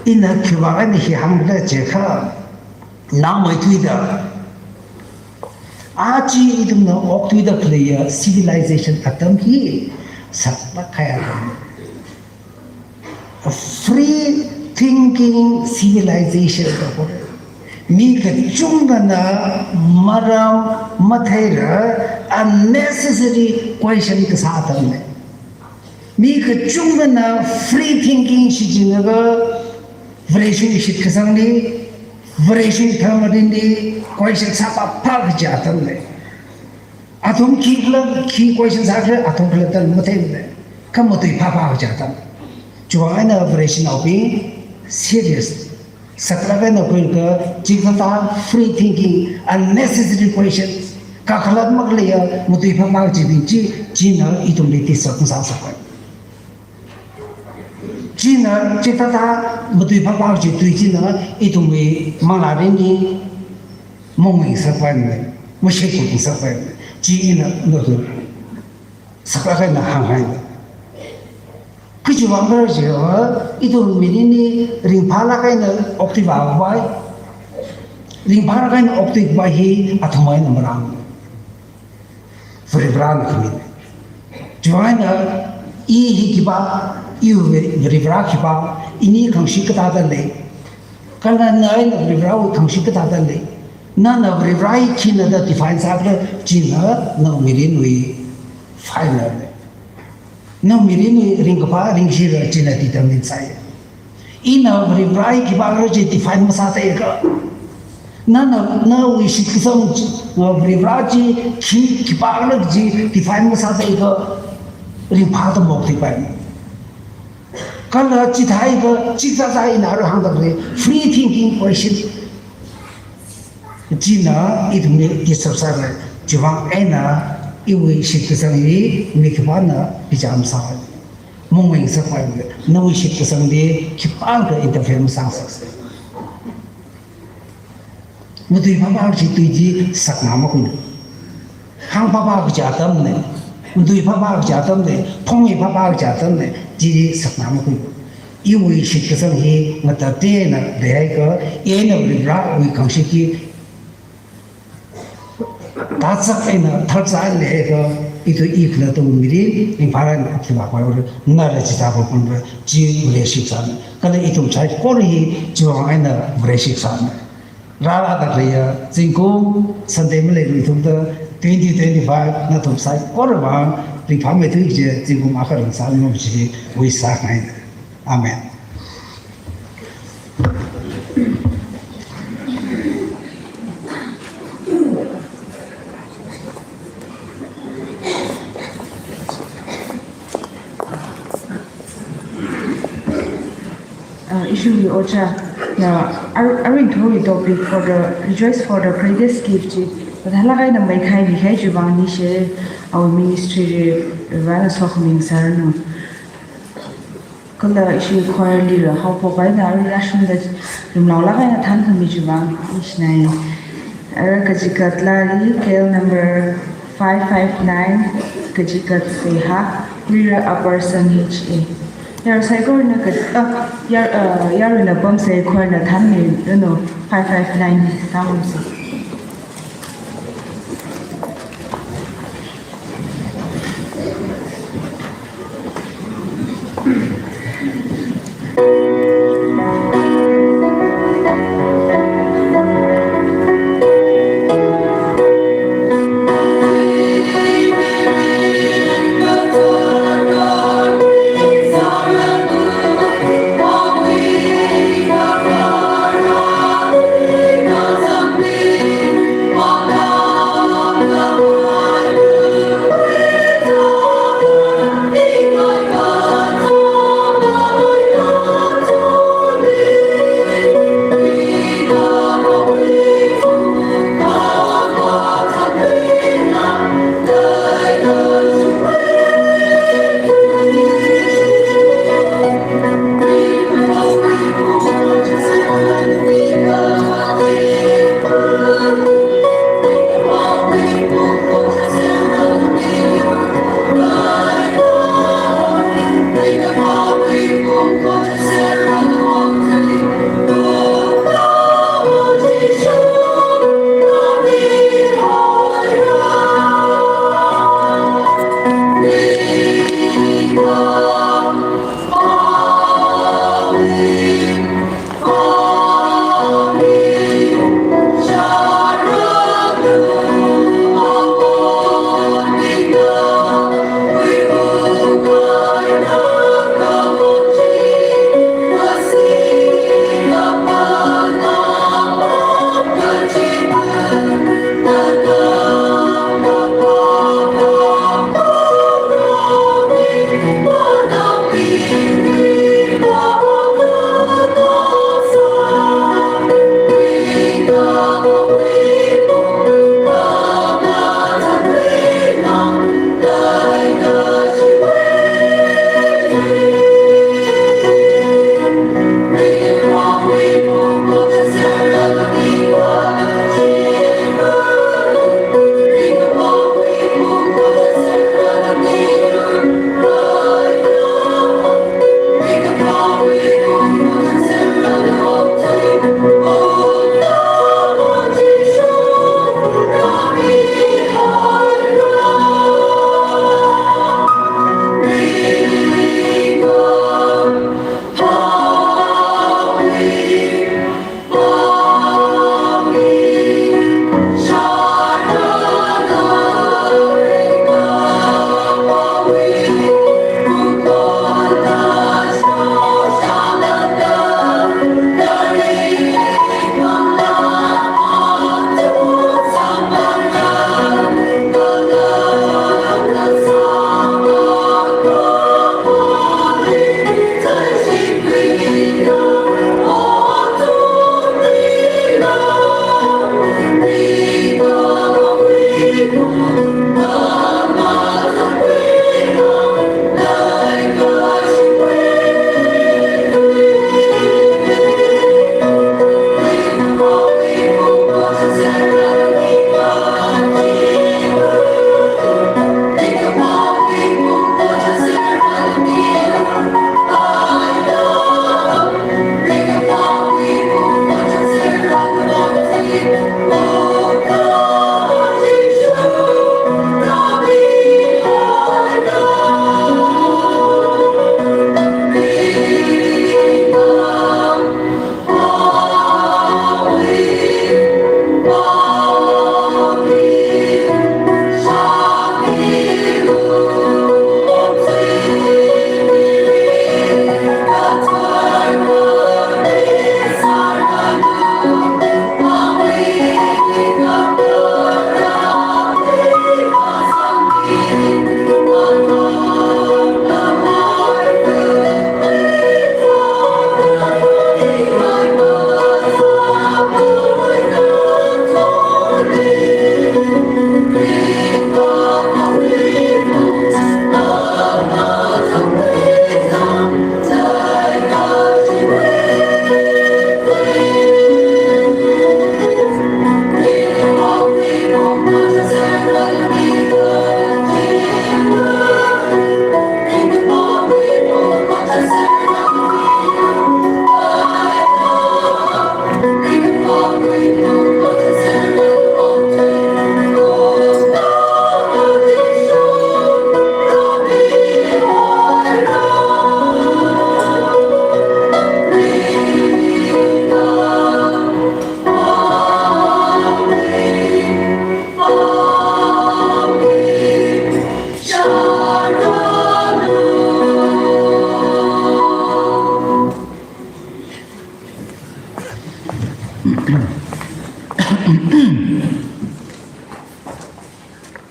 Ina khiwui vang eina hi hāngkhala jiakha, nangmeithuida, aja ithumna okthuida khaleiya civilization atam hi saklāk kahai atam. A free thinking civilization da kore. Mi kachungkhana maram matheila unnecessary question kasā atamna. Mi kachungkhana free thinking shichinlaga Vareshwui shitkasangli, Vareshwui tharmarinli question sāpapa kaji atamna. Athum khikhala, khi question sākhala, athum khalattala matheimana. Kha matuiphāpā kaji atam. Chiwui vang eina Vareshinaobing serious saklāk eina khuilaga, chikathā free thinking, unnecessary questions, kakhalat makhaleiya matuiphāpā kajibing chi, china ithumli teach sāngasakpai. China chikathā matuiphāpā kaji tui china ithumwui manglā mirinli mongmeingasakpaimana, mashekngasakpaimana. Chi ina nathum saklāk eina hānghaina. Khiwui vang khala jiakha, ithum mirinli ringphālāk eina okthuipakhavai, ringphālāk eina okthuikhavai hi athumwui eina marāmana. Varivarana khamina. Chiwui vang eina i hi khipā, iwui Varivara khipā, ini khangashit kathāda lei. Kala na eina Varivarawui khangashit kathāda lei. Nana Varivara hi khina da define sākhala, china nawui mirinwui final na. Nawui mirinwui ringkaphā ringkashira china determine sāya. Ina Varivara hi khipākhala chi define masātheiakha, nana nawui shitkasang chi, Varivara chi khi, khipākhala chi define masātheiakha, ringphāda maokthuipaimana. Kala chithāakha, chithāda ina arui hāngda khalei free thinking question china ithumli disturb sāra. Chiwui vang eina iwui shitkasang hi mi khipāna bichar masāpai, mongmeingasakpai, nawui shitkasangli khipākha interfere masāngasaksa. Matuiphāpā kaji tui chi sakngamakhuilu. Hāngphāpā kaji atamna, matuiphāpā kaji atamna, phongmiphāpā kaji atamna, chi sakngamakhuilu. Iwui shitkasang hi ngatatna leihaiakha, ina Varivarawui khangashit hi tazak eina tharza leiakha, ithum i khalattawui mirin ringphālāk eina okthuipakhavai nala chithāda pamra, chi Vareshik sāna. Kala ithum saikora hi chiwui vang eina Vareshik sāna. Rārāda khaleiya zingkum Sunday maleilui tungda twenty twenty-five nathum saikora vang ringphāmeithui kaji zingkum akha rāngasakngarum kaji wish sāngaina. Amen. Uh, Shuri Oja, na ar-, aring thori topic for the rejoice for the greatest gift chi. But halagai na mai khai mi khai chi vang ni she, our ministry re, rana sok ming sar no. Kala ishi choir leader hao po kai na ari ashun da rimlau lagai na than kami chi vang ish nai. Ara kajikat lari, K L number five five nine, kajikat seha, Rira Upper Sun H A. Yar saikora na ka, ah, yar, ah, yar na pam saikora na than ni, you know, five five nine, than ni.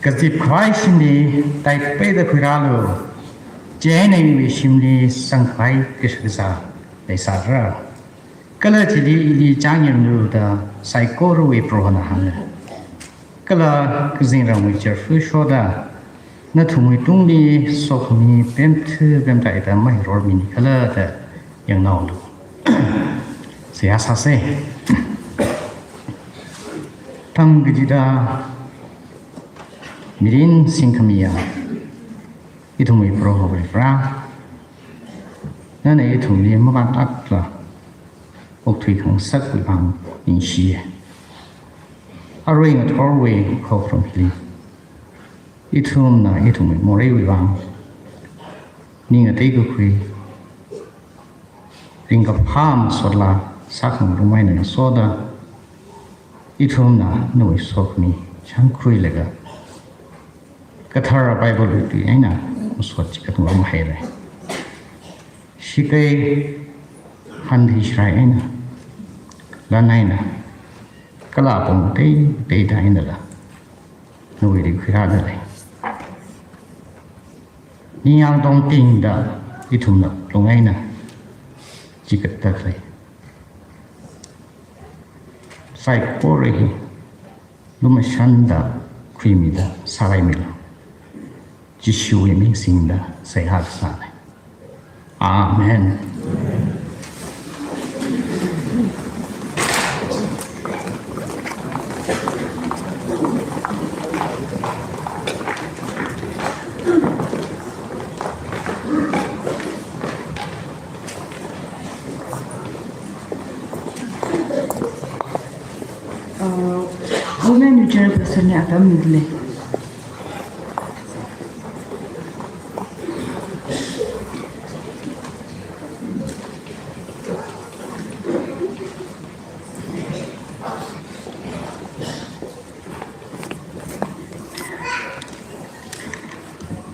Kazip khavai shimli taipeida khuirālu. Chieina iwui shimli sangkhavai kashakazā leisāra. Kala chili ili chāngyamlu da saikorawui Prohona hānga. Kala kazingramwui chirfu shoda, nathumwui tungli sokhami pemthu pemtaida maheirormini khala da yangnaolu. Seihā sāsa. Thang kachida mirin singkhamiya ithumwui Proho Varivara, nana ithumli mavātlākla okthui khangasakwui vang ningshiya. Arui ngathorwui khokharum hili ithumna ithumwui moreiwui vang ning ateikakhui, ringkaphā masotla sākhangarum eina ngasoda, ithumna nawui sokhami shangkhuilaga kathara Bible wui tui eina masot chikatngarum haira. Shikei hanthi shirai eina, lan eina, kala apong teiteida einala nawuili khuirāda lei. Ningyāng tongtingda ithumna lung eina chikatda khalei saikora hi lumashanda khuimida sālaimilu. Jishuwui ming singda seihā sāna. Amen. Uh, women chairperson li atam mida lei.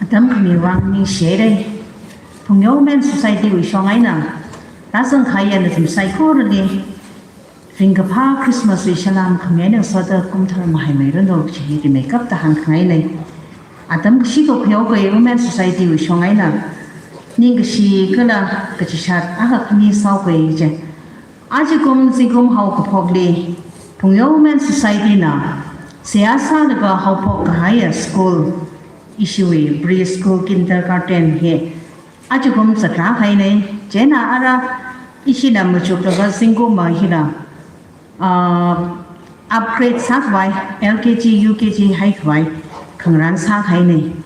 Atam khami vang ningshihaira. Phungyo Women Society wui shong eina rāzangkahaiya nathum saikorali ringkaphā Christmas wui salām khami eina ngasoda kumthar mahaimeiranu kaji hi rimeikapta hāngkhangaina. Atam kashi kakhuihaokei Women Society wui shong eina ningkashi kala kachishat akha khani sāhaokei je. Ajakum zingkum haokaphokli Phungyo Women Society na seihā sālaga haophok kahaiya school, ishiwui pre-school, kindergarten hi ajakum zatrā kahaina. Chieina ara ishina machuklaga zingkumva hila, ah, upgrade sākhavai, L K G, U K G haikhavai khangarān sākahaina.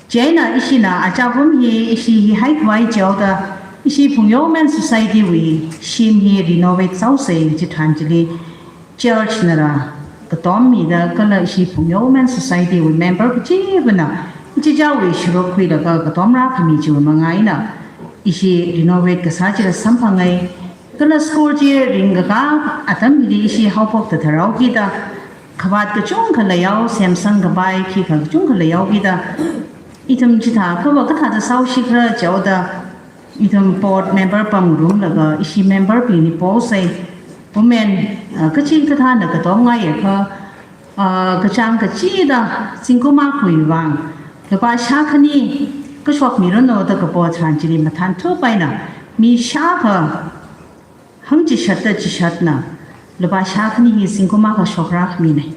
Chieina ishina ajakum hi, ishi hi haikhavai jihaoda, ishi Phungyo Women Society wui shim hi renovate sāhaosa kaji tharan chili church nala katom mida kala ishi Phungyo Women Society wui member kachivana ichichāwui sharuk khuilaga katom rākhami chiwui manga eina ishi renovate kasā chila samphangai. Kala school chi ringkakā atam hili ishi haophokta tharāhaokida, khavāt kachungkha leihao, semsang kapai khikha kachungkha leihaokida, ithum chithākhava kathāda sāhaosi khala jihaoda, ithum board member pamngarumlaga ishi member bingli posa, women, ah, kachikathāna katomngai akha, ah, kachāng kachida zingkum akhawui vang lupā shākhani kashokmiranu da kapo tharan chili mathānthup eina mi shākha hangchishatda chishatna lupā shākhani hi zingkum akha shokrakhami nei.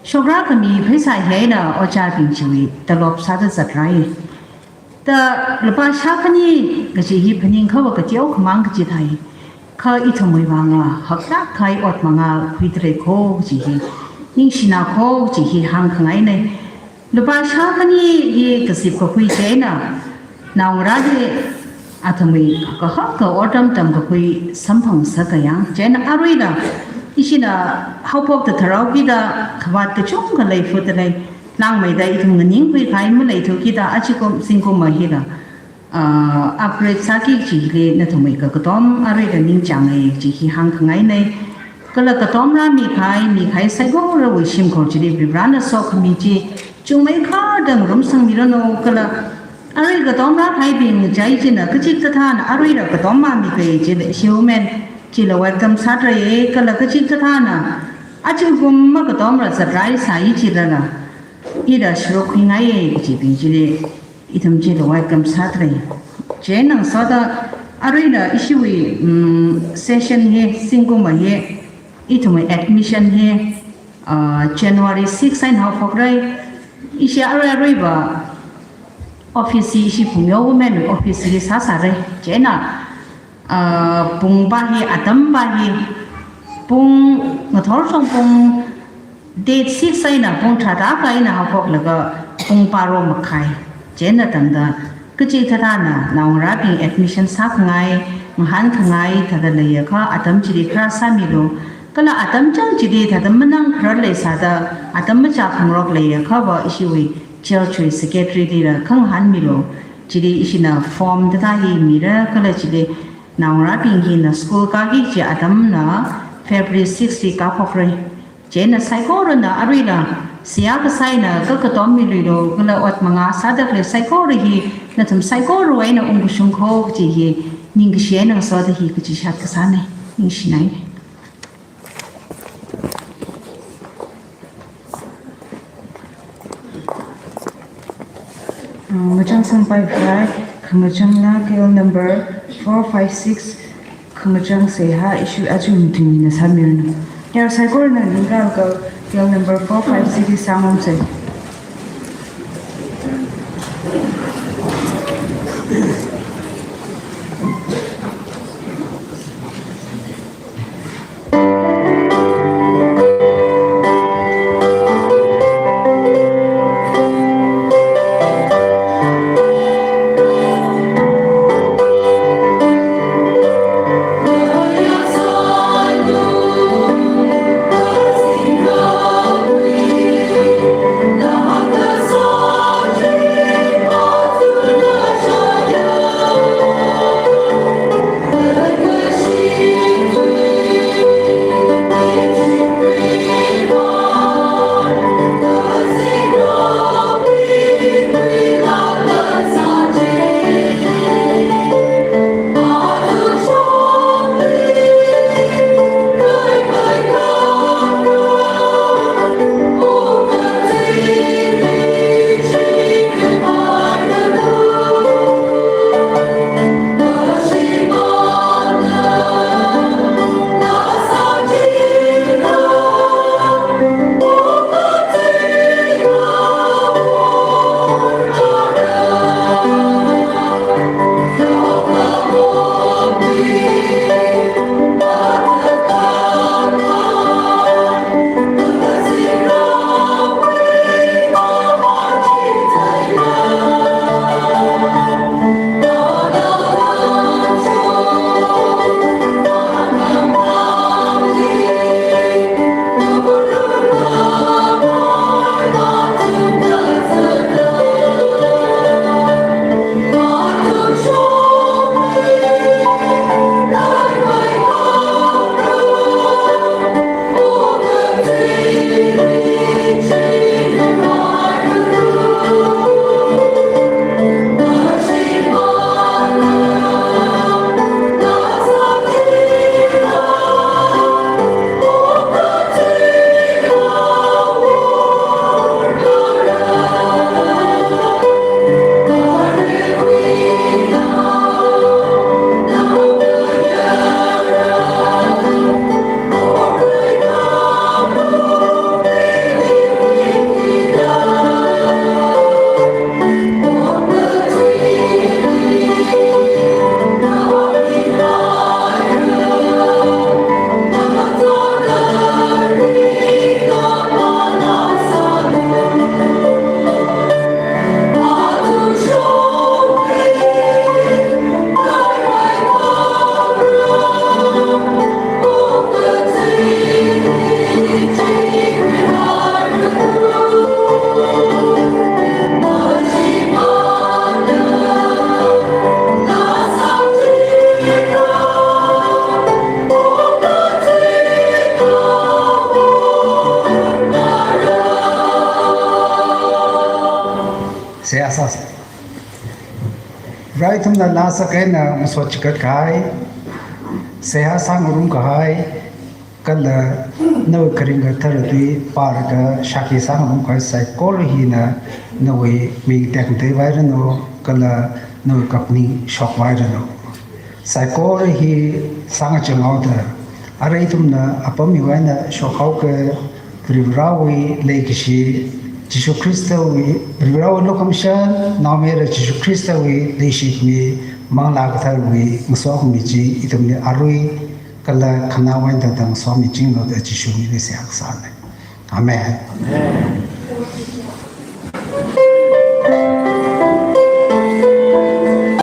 Shokrakhami pheisā hi eina ojābing chiwui talop sāda zatrai. Da lupā shākhani kaji hi phaningkhava kateo khamang kachithāi. Kha ithumwui vanga haklāk kahai ot manga khuidalei kho kaji hi, ningshina kho kaji hi hāngkhangaina. Lupā shākhani hi kazip kakhui chieina naongarāli athumwui kahaka otram tamkakhui samphang sākayang. Chieina aruila ishina haophokta tharāhaokida khavāt kachungkha leifutdalei. Langmeida ithum nganingkhui kahai maleithukida ajakum zingkumva hila, ah, upgrade sāki kajili nathumwui kakatom aruila ningchāngai kaji hi hāngkhangaina. Kala katom rāmi kahai, mi kahai saikorawui shimkhur chili Varivarana sokhami chi chungmeikharda ngarumsangmiranu kala arui katom rākahaibing chai china kachikathāna aruila katom māmikei chila ishi women chila welcome sātrai, kala kachikathāna, aja kum makatomra zatrai sāi chilala, ila sharuk khuingaiya kachibing chili, ithum chila welcome sātrai. Chieina ngasoda aruila ishiwui, mm, session hi, zingkum hi, ithumwui admission hi, ah, January six eina haophokrai. Ishi arui aruiva office hi ishi Phungyo Women office li sāsārai. Chieina, ah, pung pa hi, atam pa hi, pung ngathor shong pung date six eina pung tharāda eina haophoklaga pung baro makhai. Chieina tangda kachikathāna naongarābing admission sākhangai, ngahānkhangai thāda leiakha atam chili kharā sāmilu. Kala atam chang chili thāda manang kharar leisāda atam machā khangarok leiakhava ishiwui church wui secretary lila khangahānmilu. Chili ishina form thāda hi mira, kala chili naongarābing hina school kāki kaji atamna February six li kāphokrai. Chieina saikorana aruila seihā kasā eina kakatom miluilu, kala ot mangā sāda khalei saikora hi nathum saikorawui eina ungkashung kho kaji hi ningkashi eina ngasoda hi kachishat kasāna. Ningshinai. Ah, ngachang sangpai khavai, khangachangla K L number four five six, khangachang seihā ishi aja ithumna sāmiranu. Yar saikorana ningkaka K L number four five six li sāngarumsa. Seihā sāsa. Rai ithumna laa sākahaina masot chikat kahai. Seihā sāngarum kahai, kala nawui kharing kathara tui pārlaga shākhi sāngarum kahai saikora hina nawui ming tekmatei vairanu, kala nawui kaphaning shokvairanu. Saikora hi sāngachang haoda, arui ithumna apam hiwui eina shokhaoka, Varivarāwui leikashi, Jishu Khristawui, Varivarāwui lukhamashan, Naomayara Jishu Khristawui leishikhami, Manglā Katharawui ngasokhami chi ithumli arui kala khanāwui eina tangda ngasomi chinglo da Jishu mingli seihā kasāna. Amen. Amen.